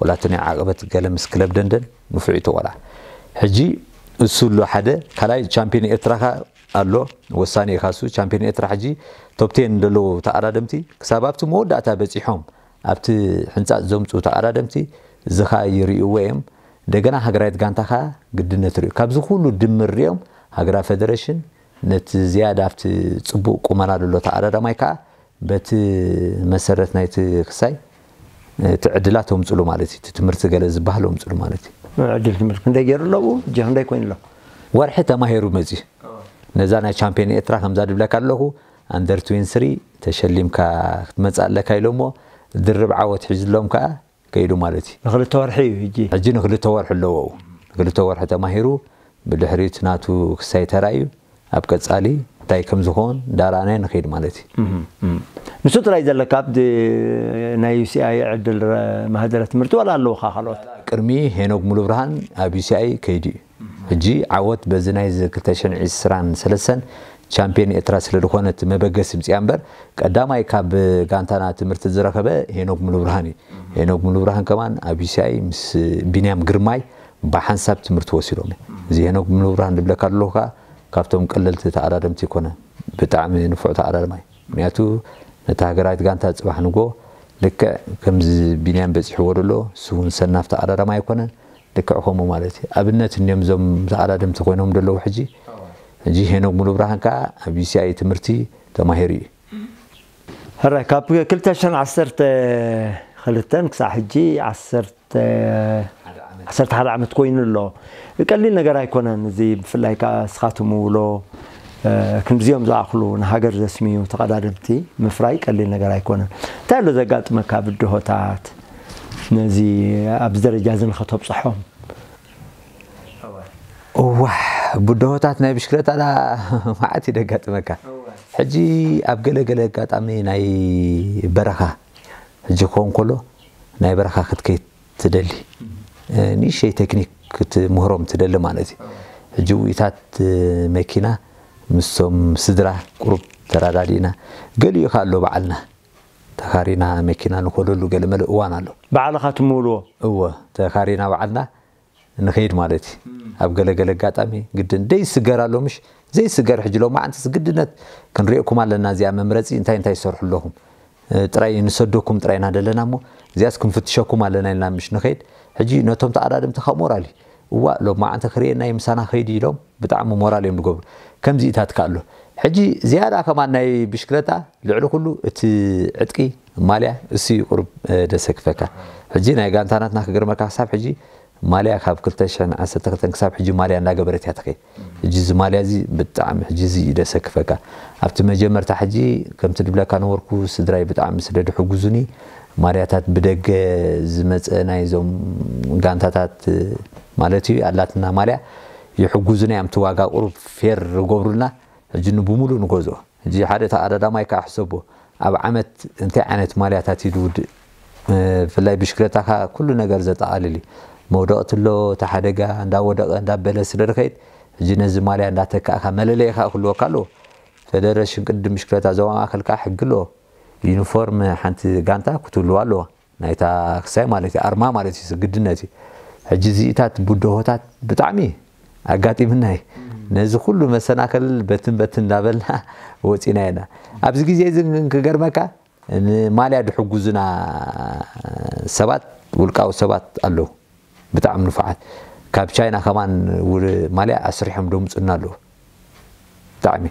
ዋላ እቲ ናይ ዓቐበት ገለ ምስ ክለብ ደንደን ንፉዕ እዩ ተቆልዓ። ሕጂ እሱ ኣሎ ሓደ ካልኣይ ቻምፒዮን ኤርትራኻ ኣሎ ወሳኒ እዩ ካሱ ቻምፒዮን ኤርትራ ሕጂ ቶፕቴን ዘለዉ ተቐዳደምቲ ክሳብ ኣብቲ መወዳእታ በፂሖም ኣብቲ ሕንፃፅ ዘምፁ ተቐዳደምቲ ዝኻ ይርእይዎ እዮም። እንደገና ሃገራዊት ጋንታ ኸዓ ግድነት ርእዩ ካብዚ ኩሉ ድምር ሪኦም ሃገራዊ ፌደሬሽን ነቲ ዝያዳ ኣብቲ ፅቡቕ ቁመና ዘሎ ተቐዳዳማይ ከዓ በቲ መሰረት ናይቲ ክሳይ እቲ ዕድላት ኣምፅሉ ማለት እዩ። እቲ ትምህርቲ ገለ ዝበሃል ኣምፅሉ ማለት እዩ። ዕድል ትምህርቲ ክንደይ ገይሩ ኣለዉ? እጀ ክንደይ ኮይኑ ኣሎ? ወርሒ ተማሂሩ መፅዩ። ነዛ ናይ ቻምፒዮን ኤርትራ ከምዛ ድብለካ ኣለኹ ኣንደር ትዌንቲ ስሪ ተሸሊምካ ክትመፅእ ኣለካ ኢሎሞ ድርብ ዓወት ሒዝሎም ከዓ ከይዱ ማለት እዩ። ንክልተ ወርሒ እዩ ሕጂ። ሕጂ ንክልተ ወርሒ ኣለዎ። ንክልተ ወርሒ ተማሂሩ ብድሕሪት ናቱ ክሳይ ተራእዩ ኣብ ቀጻሊ እንታይ ከም ዝኾን እንዳረኣናዮ ንኸይድ ማለት እዩ። እም፣ እም። ንሱ ጥራይ ዘለካ ኣብ ናይ ዩ ሲ ኣይ ዕድል ረ-፣ ማህደረ ትምህርቲ ዋላ ኣለውኻ ካልኦት? ቅድሚ ሄኖክ ሙሉብርሃን ኣብ ዩ ሲ ኣይ ከይዱ እዩ። ሕጂ ዓወት በዚ ናይ ክልተ ሽሕን ዕስራን ሰለስተን ቻምፒዮን ኤርትራ ስለ ዝኾነት መበገሲ ምጽያ እምበር ቀዳማይ ካብ ጋንታና ትምህርቲ ዝረኸበ ሄኖክ ሙሉብርሃን እዩ። ሄኖክ ሙሉብርሃን ከማን ኣብ ዩ ሲ ኣይ ምስ ቢንያም ግርማይ ብሓንሳብ ትምህርቲ ወሲዶም እዮም። እዚ ሄኖክ ሙሉብርሃን ዝብለካ ዘለኹ ከኣ ካብቶም ቀለልቲ ተቐዳደምቲ ኣይኮነን። ብጣዕሚ ንፉዕ ተቐዳዳማይ። ምክንያቱ ነታ ሃገራዊት ጋንታ ጽባሕ ንጎ ልክዕ ከምዚ ቢንያም በጺሕዎ ዘሎ እሱ እውን ሰናፍ ተቐዳዳማይ ኣይኮነን። ልክዕ ከምኡ ማለት እዩ። ኣብነት እንዮም እዞም ተቐዳደምቲ ኮይኖም ዘለዉ ሕጂ። ሕጂ ሄኖክ ሙሉብርሃን ከኣ ኣብ ዩ ሲ ኣይ ትምህርቲ ተማሂሩ እዩ። ሕራይ ካብ ክልተ ሽሕን ዓሰርተ ክልተን ክሳዕ ሕጂ ዓሰርተ ዓሰርተ ሓደ ዓመት ኮይኑ ኣሎ። ቀሊል ነገር ኣይኮነን። እዚ ብፍላይ ከኣ እስኻ ትምውሎ፣ እ፣ ክንድዚኦም ዝኣኽሉ ንሃገር ዘስምዩ ተቐዳደምቲ ምፍራይ ቀሊል ነገር ኣይኮነን። እንታይ ኣሎ ዘጋጥመካ ብድሆታት ነዚ ኣብዚ ደረጃ እዚ ንኸተብጽሖም? እዋሕ፣ ብድሆታት ናይ ብሽክለታ ዳ መዓት እዩ ደጋጥመካ። ሕጂ ኣብ ገለ ገለ ኣጋጣሚ ናይ በረኻ፣ ሕጂ ክኸውን ከሎ ናይ በረኻ ክትከይድ ትደሊ። እ፣ ንእሽተይ ቴክኒክ ክትምህሮም ትደሊ ማለት እዩ። ሕጂ ውኢታት፣ እ፣ መኪና ምስቶም ስድራ ቁሩብ ተረዳዲእና፣ ገሊኡ ከ ኣሎ በዓልና ተኻሪና መኪና ንኸደሉ ገለ መለ እዋን ኣሎ። ባዕልኻ ትምውልዎ? እወ፣ ተኻሪና በዓልና ንኸይድ ማለት እዩ። ኣብ ገለ ገለ ኣጋጣሚ ግድን ደይስገር ኣሎ ምሽ? ዘይስገር ሕጂ ሎማዓንትስ ግድነት ክንሪኤኩም ኣለና፣ እዚኣ መምረፂ እንታይ እንታይ ትሰርሑ ኣለኹም? እ፣ ጥራይ ንሰደኩም ጥራይ ኢና ደለና እሞ እዚኣስ ክንፍትሸኩም ኣለና ኢልና ምሽ ንኸይድ። ሕጂ ነቶም ተቐዳደምቲ ካብ ሞራል እዩ። እዋእ ሎማዓንቲ ክርእየና እዩ ምሳና ከይዱ ኢሎም ብጣዕሚ ሞራል እዮም ዝገብሩ። ከምዚኢታት ከኣ ኣሎ። ሕጂ ዝያዳ ከማን ናይ ብሽክለታ ልዕሊ ኩሉ እቲ ዕጥቂ ማልያ እሱ እዩ ቁሩብ፣ እ፣ ደሰክፈካ። ሕጂ ናይ ጋንታ ናትና ክገርመካ ክሳብ ሕጂ ማልያ ካብ ክልተ ሽሕን ዓሰርተ ክልተን ክሳብ ሕጂ ማልያ እንዳገበረት እያ ትኸይድ። ሕጂ እዚ ማልያ እዚ ብጣዕሚ ሕጂ እዚ እዩ ደሰክፈካ። ኣብቲ መጀመርታ ሕጂ ከምቲ ድብለካ ነበርኩ ስድራይ ብጣዕሚ ስለ ድሕጉዙኒ ማልያታት ብደገ ዝመጸ ናይዞም ጋንታታት ማለት እዩ ኣላትና ማልያ ይሕጉዙና እዮም። እቲ ዋጋ ቁሩብ ፌር ዝገብሩልና ሕጂ ንብሙሉእ ንገዝኦ። ሕጂ ሓደ ተቐዳዳማይ ከዓ ሕሰቦ፣ ኣብ ዓመት እንታይ ዓይነት ማልያታት እዩ ዝውድእ? ብፍላይ ብሽክለታ ከዓ ኩሉ ነገር ዘጠቓልል እዩ። መውደቕቲ ኣሎ፣ እቲ ሓደጋ እንዳወደቐ እንዳበለ ስለ ዝኸይድ፣ ሕጂ ነዚ ማልያ እንዳተካእካ መለለዪ ከዓ ክህልወካ ኣለዎ። ፌደሬሽን ቅድድም ብሽክለታ ዞባ ማእከል ከዓ ሕጊ ኣለዎ። ዩኒፎርም ሓንቲ ጋንታ ክትህልዋ ኣለዋ። ናይታ ክሳይ ማለት እዩ፣ ኣርማ ማለት እዩ፣ ግድነት እዩ። ሕጂ እዚኢታት ብድሆታት ብጣዕሚ ኣጋጢምና እዩ። ነዚ ኩሉ መሰናክል በትን በትን እንዳበልና ወፂና ኢና። ኣብዚ ግዜ እዚ ግን ክገርመካ ንማልያ ድሕጉዙና ሰባት፣ ውልቃዊ ሰባት ኣለዉ፣ ብጣዕሚ ንፉዓት። ካብ ቻይና ከማን ውል-፣ ማልያ ኣስሪሖም ደምፁና ኣለዉ። ብጣዕሚ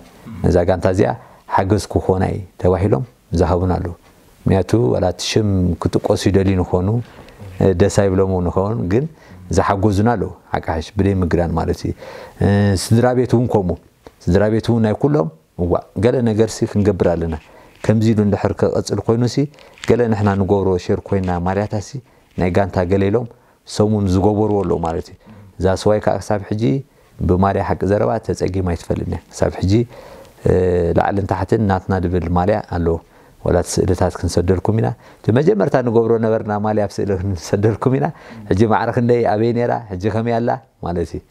ነዛ ጋንታ እዚኣ ሓገዝ ክኾና እዩ ተባሂሎም ዝሃቡና ኣለዉ። ምክንያቱ ዋላ እቲ ሽም ክጥቀሱ ይደልዩ ንኾኑ፣ ደስ ኣይብሎም ንኸውን፣ ግን ዝሓገዙና ኣለዉ። ሓቃሕሽ ብደይ ምግዳን ማለት እዩ። ስድራ ቤት እውን ከምኡ። ስድራ ቤት እውን ናይ ኩሎም፣ እዋ፣ ገለ ነገርሲ ክንገብር ኣለና። ከምዚ ኢሉ እንድሕር ክቕጽል ኮይኑሲ፣ ገለ ንሕና ንገብሮ ሼር ኮይና ማልያታሲ ናይ ጋንታ ገለ ኢሎም ሰሙን ዝገበርዎ ኣለዉ ማለት እዩ። እዛ ስዋይ ከዓ ክሳብ ሕጂ ብማልያ ሓቂ ዘረባ ተጸጊማ ኣይትፈልጥን እያ። ክሳብ ሕጂ፣ እ፣ ላዕልን ታሕትን ናትና ድብል ማልያ ኣለዎ። ዋላ እቲ ስእልታት ክንሰደልኩም ኢና። እቲ መጀመርታ ንገብሮ ነበርና ማልያ ኣብ ስእሊ ክንሰደልኩም ኢና። ሕጂ ማዕረ ክንደይ ኣበይ ነይራ፣ ሕጂ ከመይ ኣላ ማለት እዩ።